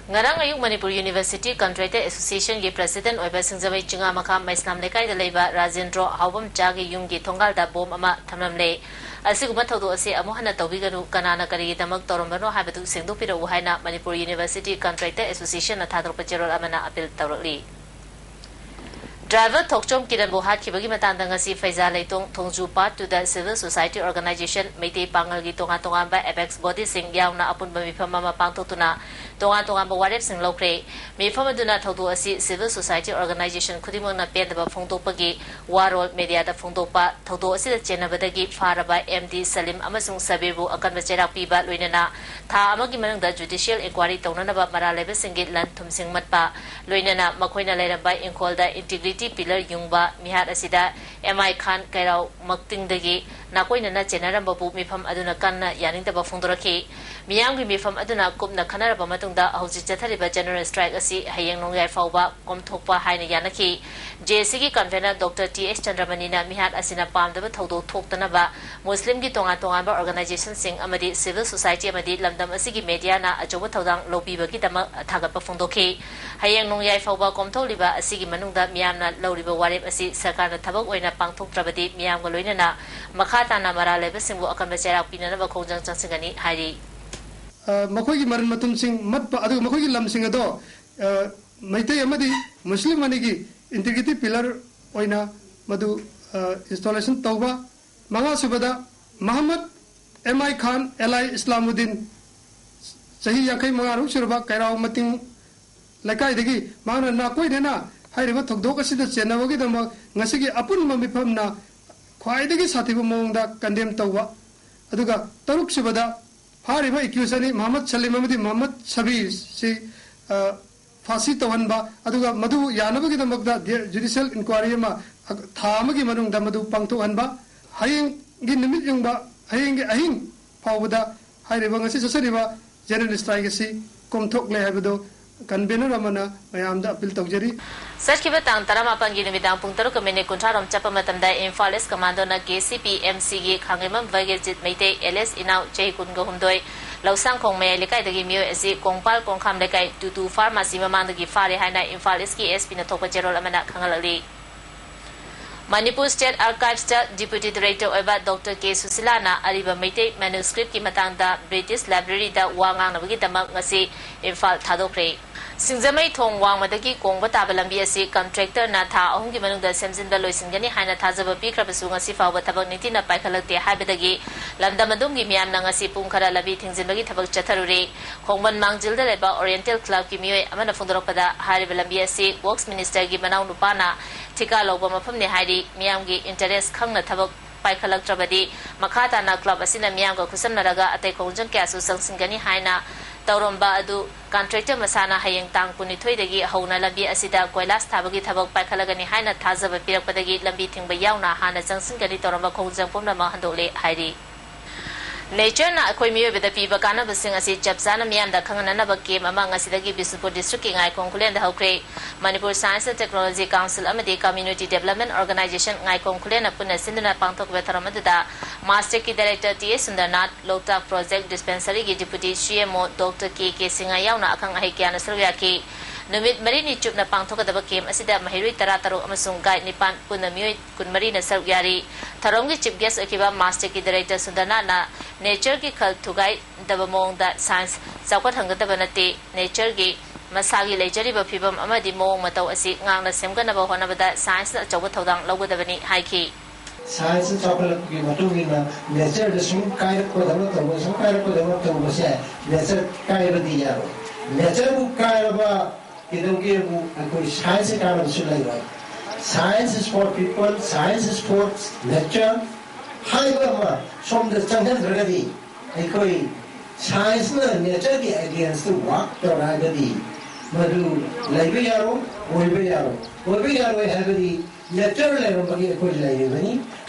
ꯉꯔꯥꯡ ꯑꯌꯨꯛ ꯃꯅꯤꯄꯨꯔ ꯌꯨꯅꯤꯚꯔꯁꯤꯇꯤ ꯀꯟꯇ꯭ꯔꯦꯛꯇꯔ ꯑꯦꯁꯣꯁꯤꯌꯦꯁꯟꯒꯤ ꯄ꯭ꯔꯁꯤꯗꯦꯟꯠ ꯑꯣꯏꯕ ꯁꯤꯡꯖꯃꯩ ꯆꯤꯉꯥꯃꯈꯥ ꯃꯩꯁꯅꯥꯝ ꯂꯩꯀꯥꯏꯗ ꯂꯩꯕ ꯔꯥꯖꯦꯟꯗ꯭ꯔꯣ ꯍꯥꯎꯕꯝꯆꯥꯒꯤ ꯌꯨꯝꯒꯤ ꯊꯣꯡꯒꯥꯜꯗ ꯕꯣꯝ ꯑꯃ ꯊꯝꯂꯝꯂꯦ꯫ ꯑꯁꯤꯒꯨꯝꯕ ꯊꯧꯗꯣꯛ ꯑꯁꯤ ꯑꯃꯨꯛ ꯍꯟꯅ ꯇꯧꯕꯤꯒꯅꯨ, ꯀꯅꯥꯅ ꯀꯔꯤꯒꯤꯗꯃꯛ ꯇꯧꯔꯝꯕꯅꯣ ꯍꯥꯏꯕꯗꯨ ꯁꯦꯡꯗꯣꯛꯄꯤꯔꯛꯎ ꯍꯥꯏꯅ ꯃꯅꯤꯄꯨꯔ ꯌꯨꯅꯤꯚꯔꯁꯤꯇꯤ ꯀꯟꯇ꯭ꯔꯦꯛꯇꯔ ꯑꯦꯁꯣꯁꯤꯌꯦꯁꯟꯅ ꯊꯥꯗꯣꯔꯛꯄ ꯆꯦꯔꯣꯜ ꯑꯃꯅ ꯑꯄꯤꯜ ꯇꯧꯔꯛꯂꯤ꯫ ꯗ꯭ꯔꯥꯏꯚꯔ ꯊꯣꯛꯆꯣꯝ ꯀꯤꯔꯟꯕꯨ ꯍꯥꯠꯈꯤꯕꯒꯤ ꯃꯇꯥꯡꯗ ꯉꯁꯤ ꯐꯩꯖꯥ ꯂꯩꯇꯣꯡ ꯊꯣꯡꯖꯨ ꯄꯥꯔꯠ ꯇꯨꯗ ꯁꯤꯚꯤꯜ ꯁꯣꯁꯥꯏꯇꯤ ꯑꯣꯔꯒꯅꯥꯏꯖꯦꯁꯟ, ꯃꯩꯇꯩ ꯄꯥꯉꯜꯒꯤ ꯇꯣꯉꯥꯟ ꯇꯣꯉꯥꯟꯕ ꯑꯦꯄꯦꯛꯁ ꯕꯣꯗꯤꯁꯤꯡ ꯌꯥꯎꯅ ꯑꯄꯨꯟꯕ ꯃꯤꯐꯝ ꯑꯃ ꯄꯥꯡꯊꯣꯛꯇꯨꯅ ꯇꯣꯉꯥꯟ ꯇꯣꯉꯥꯟꯕ ꯋꯥꯔꯦꯞꯁꯤꯡ ꯂꯧꯈ꯭ꯔꯦ꯫ ꯃꯤꯐꯝ ꯑꯗꯨꯅ ꯊꯧꯗꯣꯛ ꯑꯁꯤ ꯁꯤꯚꯤꯜ ꯁꯣꯁꯥꯏꯇꯤ ꯑꯣꯔꯒꯅꯥꯏꯖꯦꯁꯟ ꯈꯨꯗꯤꯡꯃꯛꯅ ꯄꯦꯟꯗꯕ ꯐꯣꯡꯗꯣꯛꯄꯒꯤ ꯋꯥꯔꯣꯜ ꯃꯦꯗꯤꯌꯥꯗ ꯐꯣꯡꯗꯣꯛꯄ, ꯊꯧꯗꯣꯛ ꯑꯁꯤꯗ ꯆꯦꯟꯅꯕꯗꯒꯤ ꯐꯥꯔꯕ ꯑꯦꯝ ꯗꯤ ꯁꯂꯤꯝ ꯑꯃꯁꯨꯡ ꯁꯕꯤꯔꯕꯨ ꯑꯀꯟꯕ ꯆꯩꯔꯥꯛ ꯄꯤꯕ, ꯂꯣꯏꯅꯅ ꯊꯥ ꯑꯃꯒꯤ ꯃꯅꯨꯡꯗ ꯖꯨꯗꯤꯁꯤꯌꯦꯜ ꯏꯟꯀ꯭ꯋꯥꯔꯤ ꯇꯧꯅꯅꯕ ꯃꯔꯥꯜ ꯂꯩꯕꯁꯤꯡꯒꯤ ꯂꯟ ꯊꯨꯝꯁꯤꯡ ꯃꯠꯄ, ꯂꯣꯏꯅꯅ ꯃꯈꯣꯏꯅ ꯂꯩꯔꯝꯕ ꯏꯪꯈꯣꯜꯗ ꯏꯟꯇꯤꯒ꯭ꯔꯤꯇꯤ ꯄꯤꯂꯔ ꯌꯨꯡꯕ ꯃꯤꯍꯥꯠ ꯑꯁꯤꯗ ꯑꯦꯝ ꯑꯥꯏ ꯈꯥꯟ ꯀꯩꯔꯥꯎ ꯃꯛꯇꯤꯡꯗꯒꯤ ꯅꯥꯀꯣꯏꯅꯅ ꯆꯦꯟꯅꯔꯝꯕꯕꯨ ꯃꯤꯐꯝ ꯑꯗꯨꯅ ꯀꯟꯅ ꯌꯥꯅꯤꯡꯗꯕ ꯐꯣꯡꯗꯣꯔꯛꯈꯤ꯫ ꯃꯤꯌꯥꯝꯒꯤ ꯃꯤꯐꯝ ꯑꯗꯨꯅ ꯀꯨꯞꯅ ꯈꯟꯅꯔꯕ ꯃꯇꯨꯡꯗ ꯍꯧꯖꯤꯛ ꯆꯠꯊꯔꯤꯕ ꯖꯦꯅꯔꯦꯜ ꯁ꯭ꯇ꯭ꯔꯥꯏꯛ ꯑꯁꯤ ꯍꯌꯦꯡ ꯅꯣꯡꯌꯥꯏ ꯐꯥꯎꯕ ꯀꯣꯝꯊꯣꯛꯄ ꯍꯥꯏꯅ ꯌꯥꯅꯈꯤ꯫ ꯖꯦ ꯑꯦꯁ ꯁꯤꯒꯤ ꯀꯟꯚꯦꯅꯔ ꯗꯣꯛꯇꯔ ꯇꯤ ꯑꯦꯁ ꯆꯟꯗ꯭ꯔꯃꯅꯤꯅ ꯃꯤꯍꯥꯠ ꯑꯁꯤꯅ ꯄꯥꯝꯗꯕ ꯊꯧꯗꯣꯛ ꯊꯣꯛꯇꯅꯕ ꯃꯨꯁꯂꯤꯝꯒꯤ ꯇꯣꯉꯥꯟ ꯇꯣꯉꯥꯟꯕ ꯑꯣꯔꯒꯅꯥꯏꯖꯦꯁꯟꯁꯤꯡ ꯑꯃꯗꯤ ꯁꯤꯚꯤꯜ ꯁꯣꯁꯥꯏꯇꯤ ꯑꯃꯗꯤ ꯂꯝꯗꯝ ꯑꯁꯤꯒꯤ ꯃꯦꯗꯤꯌꯥꯅ ꯑꯆꯧꯕ ꯊꯧꯗꯥꯡ ꯂꯧꯕꯤꯕꯒꯤꯗꯃꯛ ꯊꯥꯒꯠꯄ ꯐꯣꯡꯗꯣꯛꯈꯤ꯫ ꯍꯌꯦꯡ ꯅꯣꯡꯌꯥꯏ ꯐꯥꯎꯕ ꯀꯣꯝꯊꯣꯛꯂꯤꯕ ꯑꯁꯤꯒꯤ ꯃꯅꯨꯡꯗ ꯃꯤꯌꯥꯝꯅ ꯂꯧꯔꯤꯕ ꯋꯥꯔꯦꯞ ꯑꯁꯤ ꯁꯔꯀꯥꯔꯅ ꯊꯕꯛ ꯑꯣꯏꯅ ꯄꯥꯡꯊꯣꯛꯇ꯭ꯔꯕꯗꯤ ꯃꯤꯌꯥꯝꯒ ꯂꯣꯏꯅꯅ ꯃꯈꯥ ꯇꯥꯅ ꯃꯔꯥꯜ ꯂꯩꯕꯁꯤꯡꯕꯨ ꯑꯀꯟꯕ ꯆꯩꯔꯥꯛ ꯄꯤꯅꯅꯕ ꯈꯣꯡꯖꯪ ꯆꯪꯁꯤꯟꯒꯅꯤ ꯍꯥꯏꯔꯤ꯫ ꯑ, ꯃꯈꯣꯏꯒꯤ ꯃꯔꯟ ꯃꯊꯨꯝꯁꯤꯡ ꯃꯠꯄ, ꯑꯗꯨꯒ ꯃꯈꯣꯏꯒꯤ ꯂꯝꯁꯤꯡ ꯑꯗꯣ, ꯑ, ꯃꯩꯇꯩ ꯑꯃꯗꯤ ꯃꯨꯁꯂꯤꯝ ꯑꯅꯤꯒꯤ ꯏꯟꯇꯤꯒ꯭ꯔꯤꯇꯤ ꯄꯤꯂꯔ ꯑꯣꯏꯅ ꯃꯗꯨ, ꯑ, ꯏꯟꯁꯇꯣꯂꯦꯁꯟ ꯇꯧꯕ꯫ ꯃꯉꯥꯁꯨꯕꯗ, ꯃꯍꯝꯃꯗ ꯑꯦꯝ ꯑꯥꯏ ꯈꯥꯟ ꯑꯦꯂꯥꯏ ꯏꯁꯂꯥꯃꯨꯗꯤꯟ, ꯆꯍꯤ ꯌꯥꯡꯈꯩ ꯃꯉꯥꯔꯨꯛ ꯁꯨꯔꯕ, ꯀꯩꯔꯥꯎ ꯃꯇꯤꯡ ꯂꯩꯀꯥꯏꯗꯒꯤ ꯃꯍꯥꯛꯅ ꯅꯥꯀꯣꯏꯅꯅ ꯍꯥꯏꯔꯤꯕ ꯊꯧꯗꯣꯛ ꯑꯁꯤꯗ ꯆꯦꯟꯅꯕꯒꯤꯗꯃꯛ ꯉꯁꯤꯒꯤ ꯑꯄꯨꯟꯕ ꯃꯤꯐꯝꯅ ꯈ꯭ꯋꯥꯏꯗꯒꯤ ꯁꯥꯊꯤꯕ ꯃꯑꯣꯡꯗ ꯀꯟꯗꯦꯝ ꯇꯧꯕ꯫ ꯑꯗꯨꯒ ꯇꯔꯨꯛꯁꯨꯕꯗ, ꯐꯥꯔꯤꯕ ꯑꯦꯀ꯭ꯌꯨꯁ ꯑꯅꯤ ꯃꯍꯝꯃꯗ ꯁꯂꯤꯝ ꯑꯃꯗꯤ ꯃꯍꯝꯃꯗ ꯁꯕꯤꯔꯁꯤ, ꯑ, ꯐꯥꯁꯤ ꯇꯧꯍꯟꯕ, ꯑꯗꯨꯒ ꯃꯗꯨ ꯌꯥꯅꯕꯒꯤꯗꯃꯛꯇ ꯖꯨꯗꯤꯁꯤꯌꯦꯜ ꯏꯟꯀ꯭ꯋꯥꯔꯤ ꯑꯃ ꯊꯥ ꯑꯃꯒꯤ ꯃꯅꯨꯡꯗ ꯃꯗꯨ ꯄꯥꯡꯊꯣꯛꯍꯟꯕ, ꯍꯌꯦꯡꯒꯤ ꯅꯨꯃꯤꯠ ꯌꯨꯡꯕ, ꯍꯌꯦꯡꯒꯤ ꯑꯍꯤꯡ ꯐꯥꯎꯕꯗ ꯍꯥꯏꯔꯤꯕ ꯉꯁꯤ ꯆꯠꯆꯔꯤꯕ ꯖꯦꯅꯔꯦꯜ ꯁ꯭ꯇ꯭ꯔꯥꯏꯛ ꯑꯁꯤ ꯀꯣꯝꯊꯣꯛꯂꯦ ꯍꯥꯏꯕꯗꯨ ꯀꯟꯚꯦꯅꯔ ꯑꯃꯅ ꯃꯌꯥꯝꯗ ꯑꯄꯤꯜ ꯇꯧꯖꯔꯤ꯫ ꯆꯠꯈꯤꯕ ꯇꯥꯡ ꯇꯔꯥꯃꯥꯄꯟꯒꯤ ꯅꯨꯃꯤꯗꯥꯡ ꯄꯨꯡ ꯇꯔꯨꯛꯀ ꯃꯤꯅꯤꯠ ꯀꯨꯟꯊ꯭ꯔꯥꯔꯣꯝ ꯆꯠꯄ ꯃꯇꯝꯗ ꯏꯝꯐꯥꯜ ꯏꯁ ꯀꯃꯥꯟꯗꯣꯅ ꯀꯦ ꯁꯤ ꯄꯤ ꯑꯦꯝ ꯁꯤꯒꯤ ꯈꯥꯡꯉꯦꯝꯕꯝ ꯚꯒꯤꯔꯖꯤꯠ ꯃꯩꯇꯩ ꯑꯦꯂꯤꯌꯁ ꯏꯅꯥꯎ ꯆꯍꯤ ꯀꯨꯟꯒ ꯍꯨꯝꯗꯣꯏ, ꯂꯧꯁꯥꯡꯈꯣꯡ ꯃꯌꯥꯏ ꯂꯩꯀꯥꯏꯗꯒꯤ ꯃꯤꯑꯣꯏ ꯑꯁꯤ ꯀꯣꯡꯄꯥꯜ ꯀꯣꯡꯈꯥꯝ ꯂꯩꯀꯥꯏ ꯇꯨ ꯇꯨ ꯐꯥꯔꯃꯥꯁꯤ ꯃꯃꯥꯡꯗꯒꯤ ꯐꯥꯔꯦ ꯍꯥꯏꯅ ꯏꯝꯐꯥꯜ ꯏꯁꯀꯤ ꯑꯦꯁ ꯄꯤꯅ ꯊꯣꯛꯄ ꯆꯦꯔꯣꯜ ꯑꯃꯅ ꯈꯪꯍꯜꯂꯛꯂꯤ꯫ ꯃꯅꯤꯄꯨꯔ ꯁ꯭ꯇꯦꯠ ꯑꯥꯔꯀꯥꯏꯚꯁꯇ ꯗꯤꯄ꯭ꯌꯨꯇꯤ ꯗꯥꯏꯔꯦꯛꯇꯔ ꯑꯣꯏꯕ ꯗꯣꯛꯇꯔ ꯀꯦ ꯁꯨꯁꯤꯂꯥꯅ ꯑꯔꯤꯕ ꯃꯩꯇꯩ ꯃꯦꯅꯨꯁꯀ꯭ꯔꯤꯞꯀꯤ ꯃꯇꯥꯡꯗ ꯕ꯭ꯔꯤꯇꯤꯁ ꯂꯥꯏꯕ꯭ꯔꯦꯔꯤꯗ ꯋꯥ ꯉꯥꯡꯅꯕꯒꯤꯗꯃꯛ ꯉꯁꯤ ꯏꯝꯐꯥꯜ ꯊꯥꯗꯣꯛꯈ꯭ꯔꯦ꯫ ꯁꯤꯡꯖꯃꯩ ꯊꯣꯡ ꯋꯥꯡꯃꯗꯒꯤ ꯀꯣꯡꯕ ꯇꯥꯕ ꯂꯝꯕꯤ ꯑꯁꯤ ꯀꯟꯇ꯭ꯔꯦꯛꯇꯔꯅ ꯊꯥ ꯑꯍꯨꯝꯒꯤ ꯃꯅꯨꯡꯗ ꯁꯦꯝꯖꯤꯟꯕ ꯂꯣꯏꯁꯤꯟꯒꯅꯤ ꯍꯥꯏꯅ ꯊꯥꯖꯕ ꯄꯤꯈ꯭ꯔꯕꯁꯨ ꯉꯁꯤ ꯐꯥꯎꯕ ꯊꯕꯛ ꯅꯤꯡꯊꯤꯅ ꯄꯥꯏꯈꯠꯂꯛꯇꯦ ꯍꯥꯏꯕꯗꯒꯤ ꯂꯝꯗꯝ ꯑꯗꯨꯝꯒꯤ ꯃꯤꯌꯥꯝꯅ ꯉꯁꯤ ꯄꯨꯡ ꯈꯔ ꯂꯝꯕꯤ ꯊꯤꯡꯖꯤꯟꯕꯒꯤ ꯊꯕꯛ ꯆꯠꯊꯔꯨꯔꯦ꯫ ꯈꯣꯡꯕꯟ ꯃꯥꯡꯖꯤꯜꯗ ꯂꯩꯕ ꯑꯣꯔꯤꯌꯦꯟꯇꯦꯜ ꯀ꯭ꯂꯕꯀꯤ ꯃꯤꯑꯣꯏ ꯑꯃꯅ ꯐꯣꯡꯗꯣꯔꯛꯄꯗ ꯍꯥꯏꯔꯤꯕ ꯂꯝꯕꯤ ꯑꯁꯤ ꯋꯔꯛꯁ ꯃꯤꯅꯤꯁꯇꯔꯒꯤ ꯃꯅꯥꯎ ꯅꯨꯄꯥꯅ ꯊꯤꯀꯥ ꯂꯧꯕ ꯃꯐꯝꯅꯤ ꯍꯥꯏꯔꯤ꯫ ꯃꯤꯌꯥꯝꯒꯤ ꯏꯟꯇꯔꯦꯁ ꯈꯪꯅ ꯊꯕꯛ ꯄꯥꯏꯈꯠꯂꯛꯇ꯭ꯔꯕꯗꯤ ꯃꯈꯥ ꯇꯥꯅ ꯀ꯭ꯂꯕ ꯑꯁꯤꯅ ꯃꯤꯌꯥꯝꯒ ꯈꯨꯠꯁꯝꯅꯔꯒ ꯑꯇꯩ ꯈꯣꯡꯖꯪ ꯀꯌꯥꯁꯨ ꯆꯪꯁꯤꯟꯒꯅꯤ ꯍꯥꯏꯅ ꯇꯧꯔꯝꯕ ꯑꯗꯨ ꯀꯟꯇ꯭ꯔꯦꯛꯇꯔ ꯃꯁꯥꯅ ꯍꯌꯦꯡ ꯇꯥꯡ ꯀꯨꯟꯅꯤꯊꯣꯏꯗꯒꯤ ꯍꯧꯅ ꯂꯝꯕꯤ ꯑꯁꯤꯗ ꯀꯣꯏꯂꯥꯁ ꯊꯥꯕꯒꯤ ꯊꯕꯛ ꯄꯥꯏꯈꯠꯂꯒꯅꯤ ꯍꯥꯏꯅ ꯊꯥꯖꯕ ꯄꯤꯔꯛꯄꯗꯒꯤ ꯂꯝꯕꯤ ꯊꯤꯡꯕ ꯌꯥꯎꯅ ꯍꯥꯟꯅ ꯆꯪꯁꯤꯟꯒꯅꯤ ꯇꯧꯔꯝꯕ ꯈꯣꯡꯖꯪ ꯄꯨꯝꯅꯃꯛ ꯍꯟꯗꯣꯛꯂꯦ ꯍꯥꯏꯔꯤ꯫ ꯅꯦꯆꯔꯅ ꯑꯩꯈꯣꯏ ꯃꯤꯑꯣꯏꯕꯗ ꯄꯤꯕ ꯀꯥꯟꯅꯕꯁꯤꯡ ꯑꯁꯤ ꯆꯞ ꯆꯥꯅ ꯃꯤꯌꯥꯝꯗ ꯈꯪꯍꯟꯅꯅꯕ ꯀꯦꯝ ꯑꯃ ꯉꯁꯤꯗꯒꯤ ꯕꯤꯁꯅꯨꯄꯨꯔ ꯗꯤꯁꯇ꯭ꯔꯤꯛꯀꯤ ꯉꯥꯏꯈꯣꯡ ꯈꯨꯂꯦꯟꯗ ꯍꯧꯈ꯭ꯔꯦ꯫ Manipur science and technology council ꯑꯃꯗꯤ ꯀꯝꯃ꯭ꯌꯨꯅꯤꯇꯤ ꯗꯦꯕꯂꯞꯃꯦꯟ ꯑꯣꯔꯒꯅꯥꯏꯖꯦꯁꯟ ꯉꯥꯏꯈꯣꯡ ꯈꯨꯂꯦꯟꯅ ꯄꯨꯟꯅ ꯁꯤꯟꯗꯨꯅ ꯄꯥꯡꯊꯣꯛꯈꯤꯕ ꯊꯧꯔꯝ ꯑꯗꯨꯗ ꯃꯥꯁꯇꯦꯛꯀꯤ director T S Sundarnath, Loktak project ꯗꯤꯁꯄꯦꯟꯁꯔꯤꯒꯤ deputy C M O doctor K K Singh ꯌꯥꯎꯅ ꯑꯈꯪ ꯑꯍꯩ ꯀꯌꯥꯅ ꯁꯔꯨꯛ ꯌꯥꯈꯤ꯫ ꯅꯨꯃꯤꯠ ꯃꯔꯤꯅꯤ ꯆꯨꯞꯅ ꯄꯥꯡꯊꯣꯛꯀꯗꯕ ꯀꯦꯝ ꯑꯁꯤꯗ ꯃꯍꯩꯔꯣꯏ ꯇꯔꯥꯇꯔꯨꯛ ꯑꯃꯁꯨꯡ ꯒꯥꯏꯗ ꯅꯤꯄꯥꯟ, ꯄꯨꯟꯅ ꯃꯤꯑꯣꯏ ꯀꯨꯟꯃꯔꯤꯅ ꯁꯔꯨꯛ ꯌꯥꯔꯤ꯫ ꯊꯧꯔꯝꯒꯤ ꯆꯤꯐ ꯒꯦꯁ ꯑꯣꯏꯈꯤꯕ ꯃꯥꯁꯇꯦꯛꯀꯤ ꯗꯥꯏꯔꯦꯛꯇꯔ ꯁꯨꯟꯗꯔꯅꯥꯊꯅ ꯅꯦꯆꯔꯒꯤ ꯈꯜ ꯊꯨꯒꯥꯏꯗꯕ ꯃꯑꯣꯡꯗ ꯁꯥꯏꯟꯁ ꯆꯥꯎꯈꯠꯍꯟꯒꯗꯕ ꯅꯠꯇꯦ, ꯅꯦꯆꯔꯒꯤ ꯃꯁꯥꯒꯤ ꯂꯩꯖꯔꯤꯕ ꯐꯤꯕꯝ ꯑꯃꯗꯤ ꯃꯑꯣꯡ ꯃꯇꯧ ꯑꯁꯤ ꯉꯥꯛꯅ ꯁꯦꯝꯒꯠꯅꯕ ꯍꯣꯠꯅꯕꯗ ꯁꯥꯏꯟꯁꯅ ꯑꯆꯧꯕ ꯊꯧꯗꯥꯡ ꯂꯧꯒꯗꯕꯅꯤ ꯍꯥꯏꯈꯤ꯫ ꯁꯥꯏꯟꯁꯅ ꯆꯥꯎꯈꯠꯂꯛꯄꯒꯤ ꯃꯇꯨꯡ ꯏꯟꯅ ꯅꯦꯆꯔꯗ ꯁꯨꯝ ꯀꯥꯏꯔꯛꯄꯗꯧꯅ ꯇꯧꯕ, ꯁꯨꯝ ꯀꯥꯏꯔꯛꯄꯗꯧꯅ ꯇꯧꯕꯁꯦ ꯅꯦꯆꯔ ꯀꯥꯏꯕꯗꯤ ꯌꯥꯔꯣꯏ꯫ ꯅꯦꯆꯔꯕꯨ ꯀꯥꯏꯔꯕ ꯀꯩꯗꯧꯒꯦꯕꯨ ꯑꯩꯈꯣꯏ ꯁꯥꯏꯟꯁꯀꯤ ꯀꯥꯟꯅꯕꯁꯨ ꯂꯩꯔꯣꯏ꯫ Science is for people, science is for nature ꯍꯥꯏꯕ ꯑꯃ ꯁꯣꯝꯗ ꯆꯪꯍꯟꯗ꯭ꯔꯒꯗꯤ ꯑꯩꯈꯣꯏ ꯁꯥꯏꯟꯁꯅ ꯅꯦꯆꯔꯒꯤ ꯑꯦꯒꯦꯟꯁꯇ ꯋꯥꯛ ꯇꯧꯔꯛꯑꯒꯗꯤ ꯃꯗꯨ ꯂꯩꯕ ꯌꯥꯔꯣꯏ, ꯑꯣꯏꯕ ꯌꯥꯔꯣꯏ꯫ ꯑꯣꯏꯕ ꯌꯥꯔꯣꯏ ꯍꯥꯏꯕꯗꯤ ꯅꯦꯆꯔ ꯂꯩꯔꯝꯕꯒꯤ ꯑꯩꯈꯣꯏ ꯂꯩꯔꯤꯕꯅꯤ꯫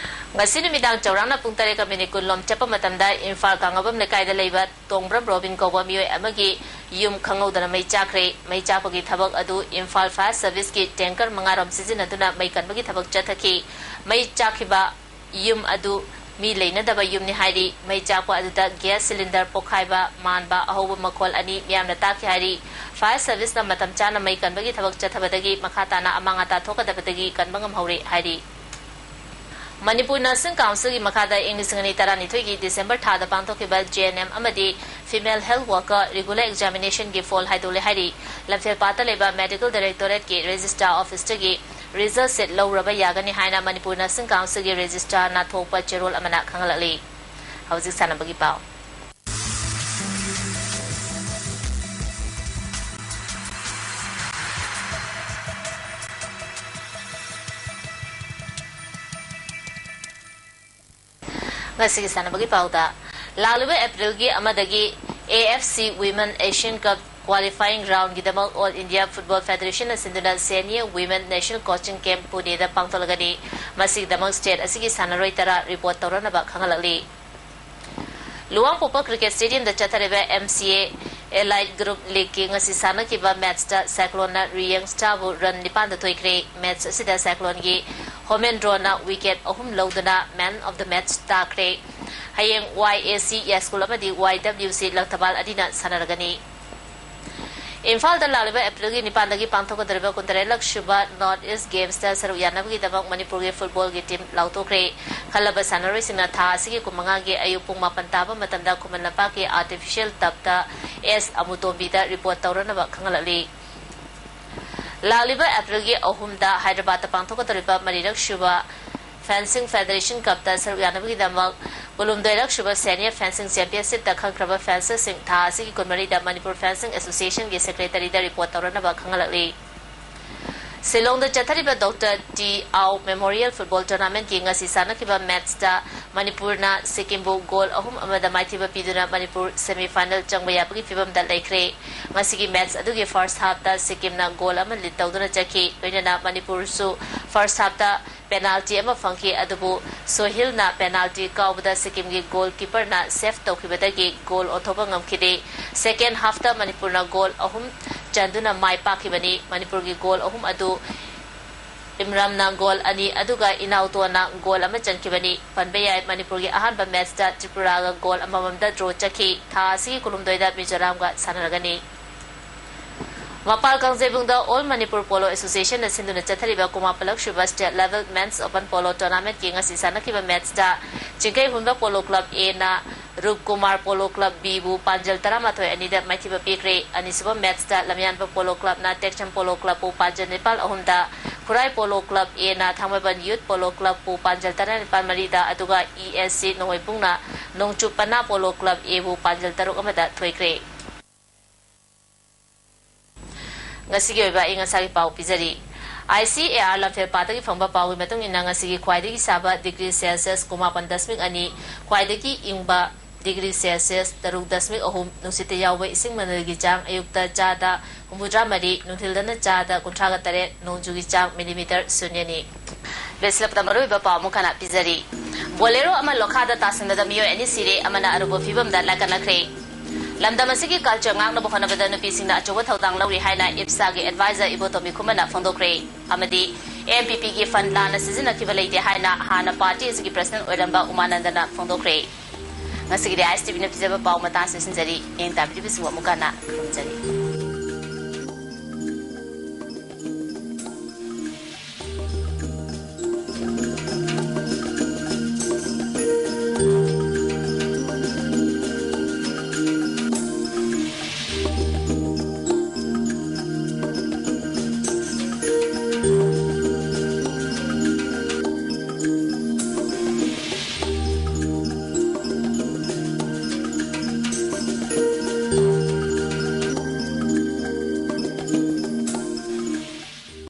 ꯉꯁꯤ ꯅꯨꯃꯤꯗꯥꯡ ꯆꯥꯎꯔꯥꯛꯅ ꯄꯨꯡ ꯇꯔꯦꯠꯀ ꯃꯤꯅꯤꯠ ꯀꯨꯟ ꯂꯣꯝ ꯆꯠꯄ ꯃꯇꯝꯗ ꯏꯝꯐꯥꯜ ꯀꯥꯡꯉꯕꯝ ꯂꯩꯀꯥꯏꯗ ꯂꯩꯕ ꯇꯣꯡꯕ꯭ꯔꯝ ꯔꯣꯕꯤꯟ ꯀꯧꯕ ꯃꯤꯑꯣꯏ ꯑꯃꯒꯤ ꯌꯨꯝ ꯈꯪꯍꯧꯗꯅ ꯃꯩ ꯆꯥꯛꯈ꯭ꯔꯦ꯫ ꯃꯩ ꯆꯥꯛꯄꯒꯤ ꯊꯕꯛ ꯑꯗꯨ ꯏꯝꯐꯥꯜ ꯐꯥꯌꯔ ꯁꯔꯚꯤꯁꯀꯤ ꯇꯦꯡꯀꯔ ꯃꯉꯥꯔꯣꯝ ꯁꯤꯖꯤꯟꯅꯗꯨꯅ ꯃꯩ ꯀꯟꯕꯒꯤ ꯊꯕꯛ ꯆꯠꯊꯈꯤ꯫ ꯃꯩ ꯆꯥꯛꯈꯤꯕ ꯌꯨꯝ ꯑꯗꯨ ꯃꯤ ꯂꯩꯅꯗꯕ ꯌꯨꯝꯅꯤ ꯍꯥꯏꯔꯤ꯫ ꯃꯩ ꯆꯥꯛꯄ ꯑꯗꯨꯗ gas cylinder ꯄꯣꯈꯥꯏꯕ ꯃꯥꯟꯕ ꯑꯍꯧꯕ ꯃꯈꯣꯜ ꯑꯅꯤ ꯃꯤꯌꯥꯝꯅ ꯇꯥꯈꯤ ꯍꯥꯏꯔꯤ꯫ Fire service ꯅ ꯃꯇꯝ ꯆꯥꯅ ꯃꯩ ꯀꯟꯕꯒꯤ ꯊꯕꯛ ꯆꯠꯊꯕꯗꯒꯤ ꯃꯈꯥ ꯇꯥꯅ ꯑꯃꯥꯡ ꯑꯇꯥ ꯊꯣꯛꯀꯗꯕꯗꯒꯤ ꯀꯟꯕ ꯉꯝꯍꯧꯔꯦ ꯍꯥꯏꯔꯤ꯫ ꯃꯅꯤꯄꯨꯔ Nursing Council ꯒꯤ ꯃꯈꯥꯗ ꯏꯪ ꯂꯤꯁꯤꯡ ꯑꯅꯤ ꯇꯔꯥꯅꯤꯊꯣꯏꯒꯤ December ꯊꯥꯗ ꯄꯥꯡꯊꯣꯛꯈꯤꯕ J N M ꯑꯃꯗꯤ Female Health Worker Regular Examination ꯒꯤ ꯐꯣꯜ ꯍꯥꯏꯗꯣꯛꯂꯦ ꯍꯥꯏꯔꯤ꯫ ꯂꯝꯐꯦꯜꯄꯥꯠꯇ ꯂꯩꯕ Medical Directorate ꯀꯤ Registrar Office ꯇꯒꯤ result sheet ꯂꯧꯔꯕ ꯌꯥꯒꯅꯤ ꯍꯥꯏꯅ ꯃꯅꯤꯄꯨꯔ Nursing Council ꯒꯤ Registrar ꯅ ꯊꯣꯛꯄ ꯆꯦꯔꯣꯜ ꯑꯃꯅ ꯈꯪꯍꯜꯂꯛꯂꯤ꯫ ꯍꯧꯖꯤꯛ ꯁꯥꯟꯅꯕꯒꯤ ꯄꯥꯎ꯫ ꯉꯁꯤꯒꯤ ꯁꯥꯟꯅꯕꯒꯤ ꯄꯥꯎꯗ, ꯂꯥꯛꯂꯤꯕ April ꯒꯤ ꯑꯃꯗꯒꯤ A F C Women Asian Cup qualifying round ꯒꯤꯗꯃꯛ All India Football Federation ꯅ ꯁꯤꯟꯗꯨꯅ Senior Women National Coaching Camp ꯄꯨꯅꯦꯗ ꯄꯥꯡꯊꯣꯛꯂꯒꯅꯤ꯫ ꯃꯁꯤꯒꯤꯗꯃꯛ state ꯑꯁꯤꯒꯤ ꯁꯥꯟꯅꯔꯣꯏ ꯇꯔꯥ report ꯇꯧꯔꯅꯕ ꯈꯪꯍꯜꯂꯛꯂꯤ꯫ ꯂꯨꯋꯥꯡꯄꯣꯛꯄ Cricket Stadium ꯗ ꯆꯠꯊꯔꯤꯕ M C A Elite Group League ꯀꯤ ꯉꯁꯤ ꯁꯥꯟꯅꯈꯤꯕ match ꯇ Cyclone ꯅ Reang Star ꯕꯨ run ꯅꯤꯄꯥꯟꯗ ꯊꯣꯏꯈ꯭ꯔꯦ꯫ Match ꯑꯁꯤꯗ Cyclone ꯒꯤ ꯍꯣꯃꯦꯟꯗ꯭ꯔꯣꯅ wicket ꯑꯍꯨꯝ ꯂꯧꯗꯨꯅ man of the match ꯇꯥꯈ꯭ꯔꯦ꯫ ꯍꯌꯦꯡ Y A C ꯌꯥꯏꯁ꯭ꯀꯨꯜ ꯑꯃꯗꯤ Y W C ꯂꯪꯊꯕꯥꯜ ꯑꯅꯤꯅ ꯁꯥꯟꯅꯔꯒꯅꯤ꯫ ꯏꯝꯐꯥꯜꯗ ꯂꯥꯛꯂꯤꯕ April ꯒꯤ ꯅꯤꯄꯥꯟꯗꯒꯤ ꯄꯥꯡꯊꯣꯛꯀꯗꯧꯔꯤꯕ ꯀꯨꯟꯇꯔꯦꯠꯂꯛ ꯁꯨꯕ North East Games ꯇ ꯁꯔꯨꯛ ꯌꯥꯅꯕꯒꯤꯗꯃꯛ ꯃꯅꯤꯄꯨꯔꯒꯤ football ꯒꯤ team ꯂꯥꯎꯊꯣꯛꯈ꯭ꯔꯦ꯫ ꯈꯜꯂꯕ ꯁꯥꯟꯅꯔꯣꯏꯁꯤꯡꯅ ꯊꯥ ꯑꯁꯤꯒꯤ ꯀꯨꯟꯃꯉꯥꯒꯤ ꯑꯌꯨꯛ ꯄꯨꯡ ꯃꯥꯄꯟ ꯇꯥꯕ ꯃꯇꯝꯗ ꯈꯨꯃꯟ ꯂꯝꯄꯥꯛꯀꯤ Artificial Turf ꯇ S ꯑꯃꯨꯇꯣꯝꯕꯤꯗ report ꯇꯧꯔꯅꯕ ꯈꯪꯍꯜꯂꯛꯂꯤ꯫ ꯂꯥꯛꯂꯤꯕ April ꯒꯤ ꯑꯍꯨꯝꯗ ꯍꯥꯏꯗ꯭ꯔꯕꯥꯗꯇ ꯄꯥꯡꯊꯣꯛꯀꯗꯧꯔꯤꯕ ꯃꯔꯤꯔꯛ ꯁꯨꯕ Fencing Federation Cup ꯇ ꯁꯔꯨꯛ ꯌꯥꯅꯕꯒꯤꯗꯃꯛ ꯀꯨꯟꯍꯨꯝꯗꯣꯏꯔꯛ ꯁꯨꯕ Senior Fencing Championship ꯇ ꯈꯟꯈ꯭ꯔꯕ fencer ꯁꯤꯡ ꯊꯥ ꯑꯁꯤꯒꯤ ꯀꯨꯟꯃꯔꯤꯗ Manipur Fencing Association ꯒꯤ secretary ꯗ report ꯇꯧꯔꯅꯕ ꯈꯪꯍꯜꯂꯛꯂꯤ꯫ ꯁꯤꯂꯣꯡꯗ ꯆꯠꯊꯔꯤꯕ Doctor T Ao Memorial Football Tournament ꯀꯤ ꯉꯁꯤ ꯁꯥꯟꯅꯈꯤꯕ match ꯇ ꯃꯅꯤꯄꯨꯔꯅ ꯁꯤꯛꯀꯤꯝꯕꯨ goal ꯑꯍꯨꯝ ꯑꯃꯗ ꯃꯥꯏꯊꯤꯕ ꯄꯤꯗꯨꯅ ꯃꯅꯤꯄꯨꯔ semi final ꯆꯪꯕ ꯌꯥꯕꯒꯤ ꯐꯤꯚꯝꯗ ꯂꯩꯈ꯭ꯔꯦ꯫ ꯉꯁꯤꯒꯤ match ꯑꯗꯨꯒꯤ first half ꯇ ꯁꯤꯛꯀꯤꯝꯅ goal ꯑꯃ lead ꯇꯧꯗꯨꯅ ꯆꯠꯈꯤ꯫ ꯂꯣꯏꯅꯅ ꯃꯅꯤꯄꯨꯔꯁꯨ first half ꯇ penalty ꯑꯃ ꯐꯪꯈꯤ, ꯑꯗꯨꯕꯨ ꯁꯣꯍꯤꯜꯅ penalty ꯀꯥꯎꯕꯗ ꯁꯤꯛꯀꯤꯝꯒꯤ goal keeper ꯅ save ꯇꯧꯈꯤꯕꯗꯒꯤ goal ꯑꯣꯟꯊꯣꯛꯄ ꯉꯝꯈꯤꯗꯦ꯫ Second half ꯇ ꯃꯅꯤꯄꯨꯔꯅ goal ꯑꯍꯨꯝ ꯆꯟꯗꯨꯅ ꯃꯥꯏ ꯄꯥꯛꯈꯤꯕꯅꯤ꯫ ꯃꯅꯤꯄꯨꯔꯒꯤ goal ꯑꯍꯨꯝ ꯑꯗꯨ ꯏꯝꯔꯥꯝꯅ ꯒꯣꯜ ꯑꯅꯤ ꯑꯗꯨꯒ ꯏꯅꯥꯎꯇꯣꯟꯅ ꯒꯣꯜ ꯑꯃ ꯆꯟꯈꯤꯕꯅꯤ꯫ ꯄꯟꯕ ꯌꯥꯏ, ꯃꯅꯤꯄꯨꯔꯒꯤ ꯑꯍꯥꯟꯕ ꯃꯦꯠꯁꯇ ꯇ꯭ꯔꯤꯄꯨꯔꯥꯒ ꯒꯣꯜ ꯑꯃꯃꯝꯗ ꯗ꯭ꯔꯣ ꯆꯠꯈꯤ꯫ ꯊꯥ ꯑꯁꯤꯒꯤ ꯀꯨꯟꯍꯨꯝꯗꯣꯏꯗ ꯃꯤꯖꯣꯔꯥꯝꯒ ꯁꯥꯟꯅꯔꯒꯅꯤ꯫ ꯃꯄꯥꯜ ꯀꯥꯡꯖꯩꯕꯨꯡꯗ ꯑꯣꯜ ꯃꯅꯤꯄꯨꯔ ꯄꯣꯂꯣ ꯑꯦꯁꯣꯁꯤꯌꯦꯁꯟꯅ ꯁꯤꯟꯗꯨꯅ ꯆꯠꯊꯔꯤꯕ ꯀꯨꯟꯃꯥꯄꯜꯂꯛ ꯁꯨꯕ ꯁ꯭ꯇꯦꯠ ꯂꯦꯚꯦꯜ ꯃꯦꯟꯁ ꯑꯣꯄꯟ ꯄꯣꯂꯣ ꯇꯣꯔꯅꯥꯃꯦꯟꯠꯀꯤ ꯉꯁꯤ ꯁꯥꯟꯅꯈꯤꯕ ꯃꯦꯠꯁꯇ ꯆꯤꯡꯈꯩ ꯍꯨꯟꯕ ꯄꯣꯂꯣ ꯀ꯭ꯂꯕ ꯑꯦꯅ ꯔꯨꯞꯀꯨꯃꯥꯔ ꯄꯣꯂꯣ ꯀ꯭ꯂꯕ ꯕꯤꯕꯨ ꯄꯥꯟꯖꯜ ꯇꯔꯥꯃꯥꯊꯣꯏ ꯑꯅꯤꯗ ꯃꯥꯏꯊꯤꯕ ꯄꯤꯈ꯭ꯔꯦ꯫ ꯑꯅꯤꯁꯨꯕ ꯃꯦꯠꯁꯇ ꯂꯝꯌꯥꯟꯕ ꯄꯣꯂꯣ ꯀ꯭ꯂꯕꯅ ꯇꯦꯛꯆꯝ ꯄꯣꯂꯣ ꯀ꯭ꯂꯕꯄꯨ ꯄꯥꯟꯖꯜ ꯅꯤꯄꯥꯜ ꯑꯍꯨꯝꯗ, ꯈꯨꯔꯥꯏ ꯄꯣꯂꯣ ꯀ꯭ꯂꯕ ꯑꯦꯅ ꯊꯥꯡꯃꯩꯕꯟ ꯌꯨꯠ ꯄꯣꯂꯣ ꯀ꯭ꯂꯕꯄꯨ ꯄꯥꯟꯖꯜ ꯇꯔꯥꯅꯤꯄꯥꯜ ꯃꯔꯤꯗ, ꯑꯗꯨꯒ ꯏ ꯑꯦꯁ ꯁꯤ ꯅꯣꯡꯃꯩꯕꯨꯡꯅ ꯅꯣꯡꯆꯨꯞ ꯄꯅꯥ ꯄꯣꯂꯣ ꯀ꯭ꯂꯕ ꯑꯦꯕꯨ ꯄꯥꯟꯖꯜ ꯇꯔꯨꯛ ꯑꯃꯗ ꯊꯣꯏꯈ꯭ꯔꯦ꯫ ꯉꯁꯤꯒꯤ ꯑꯣꯏꯕ ꯑꯏꯪ ꯑꯁꯥꯒꯤ ꯄꯥꯎ ꯄꯤꯖꯔꯤ꯫ ꯑꯥꯏ ꯁꯤ ꯑꯦ ꯑꯥꯔ ꯂꯝꯐꯦꯜ ꯄꯥꯠꯇꯒꯤ ꯐꯪꯕ ꯄꯥꯎꯒꯤ ꯃꯇꯨꯡ ꯏꯟꯅ, ꯉꯁꯤꯒꯤ ꯈ꯭ꯋꯥꯏꯗꯒꯤ ꯁꯥꯕ ꯗꯤꯒ꯭ꯔꯤ ꯁꯦꯜꯁꯤꯌꯁ ꯀꯨꯟꯃꯥꯄꯟ ꯗꯁꯃꯤꯛ ꯑꯅꯤ, ꯈ꯭ꯋꯥꯏꯗꯒꯤ ꯏꯪꯕ ꯗꯤꯒ꯭ꯔꯤ ꯁꯦꯜꯁꯤꯌꯁ ꯇꯔꯨꯛ ꯗꯁꯃꯤꯛ ꯑꯍꯨꯝ, ꯅꯨꯡꯁꯤꯠꯇ ꯌꯥꯎꯕ ꯏꯁꯤꯡ ꯃꯅꯤꯜꯒꯤ ꯆꯥꯡ ꯑꯌꯨꯛꯇ ꯆꯥꯗ ꯍꯨꯝꯐꯨꯇꯔꯥ ꯃꯔꯤ, ꯅꯨꯡꯊꯤꯜꯗꯅ ꯆꯥꯗ ꯀꯨꯟꯊ꯭ꯔꯥꯒ ꯇꯔꯦꯠ, ꯅꯣꯡꯖꯨꯒꯤ ꯆꯥꯡ ꯃꯤꯂꯤꯃꯤꯇꯔ ꯁꯨꯟꯌꯅꯤ꯫ ꯂꯣꯏꯁꯤꯜꯂꯛꯄꯗ ꯃꯔꯨꯑꯣꯏꯕ ꯄꯥꯎ ꯑꯃꯨꯛ ꯍꯟꯅ ꯄꯤꯖꯔꯤ꯫ ꯕꯣꯂꯦꯔꯣ ꯑꯃ ꯂꯣꯈꯥꯗ ꯇꯥꯁꯤꯟꯕꯗ ꯃꯤꯑꯣꯏ ꯑꯅꯤ ꯁꯤꯔꯦ, ꯑꯃꯅ ꯑꯔꯨꯕ ꯐꯤꯕꯝꯗ ꯂꯥꯏꯀꯠꯅꯈ꯭ꯔꯦ꯫ ꯂꯝꯗꯝ ꯑꯁꯤꯒꯤ ꯀꯜꯆꯔ ꯉꯥꯛꯅꯕ ꯍꯣꯠꯅꯕꯗ ꯅꯨꯄꯤꯁꯤꯡꯅ ꯑꯆꯧꯕ ꯊꯧꯗꯥꯡ ꯂꯧꯔꯤ ꯍꯥꯏꯅ ꯏꯞꯁꯥꯒꯤ ꯑꯦꯗꯚꯥꯏꯖꯔ ꯏꯕꯣꯇꯣꯝꯕꯤ ꯈꯨꯃꯟꯅ ꯐꯣꯡꯗꯣꯛꯈ꯭ꯔꯦ꯫ ꯑꯃꯗꯤ ꯑꯦꯝ ꯄꯤ ꯄꯤꯒꯤ ꯐꯟꯗ ꯂꯥꯟꯅ ꯁꯤꯖꯤꯟꯅꯈꯤꯕ ꯂꯩꯇꯦ ꯍꯥꯏꯅ ꯍꯥꯟꯅ ꯄꯥꯔꯇꯤ ꯑꯁꯤꯒꯤ ꯄ꯭ꯔꯁꯤꯗꯦꯟꯠ ꯑꯣꯏꯔꯝꯕ ꯎꯃꯥꯅꯟꯗꯅ ꯐꯣꯡꯗꯣꯛꯈ꯭ꯔꯦ꯫ ꯉꯁꯤꯒꯤꯗꯤ ꯑꯥꯏ ꯑꯦꯁ ꯇꯤ ꯚꯤꯅ ꯄꯤꯖꯕ ꯄꯥꯎ ꯃꯇꯥꯡ ꯑꯁꯤꯗ ꯂꯣꯏꯁꯤꯟꯖꯔꯤ꯫ ꯌꯦꯡ ꯇꯥꯕꯤꯔꯤꯕꯁꯤꯡꯕꯨ ꯑꯃꯨꯛ ꯍꯟꯅ ꯈꯨꯔꯨꯝꯖꯔꯤ꯫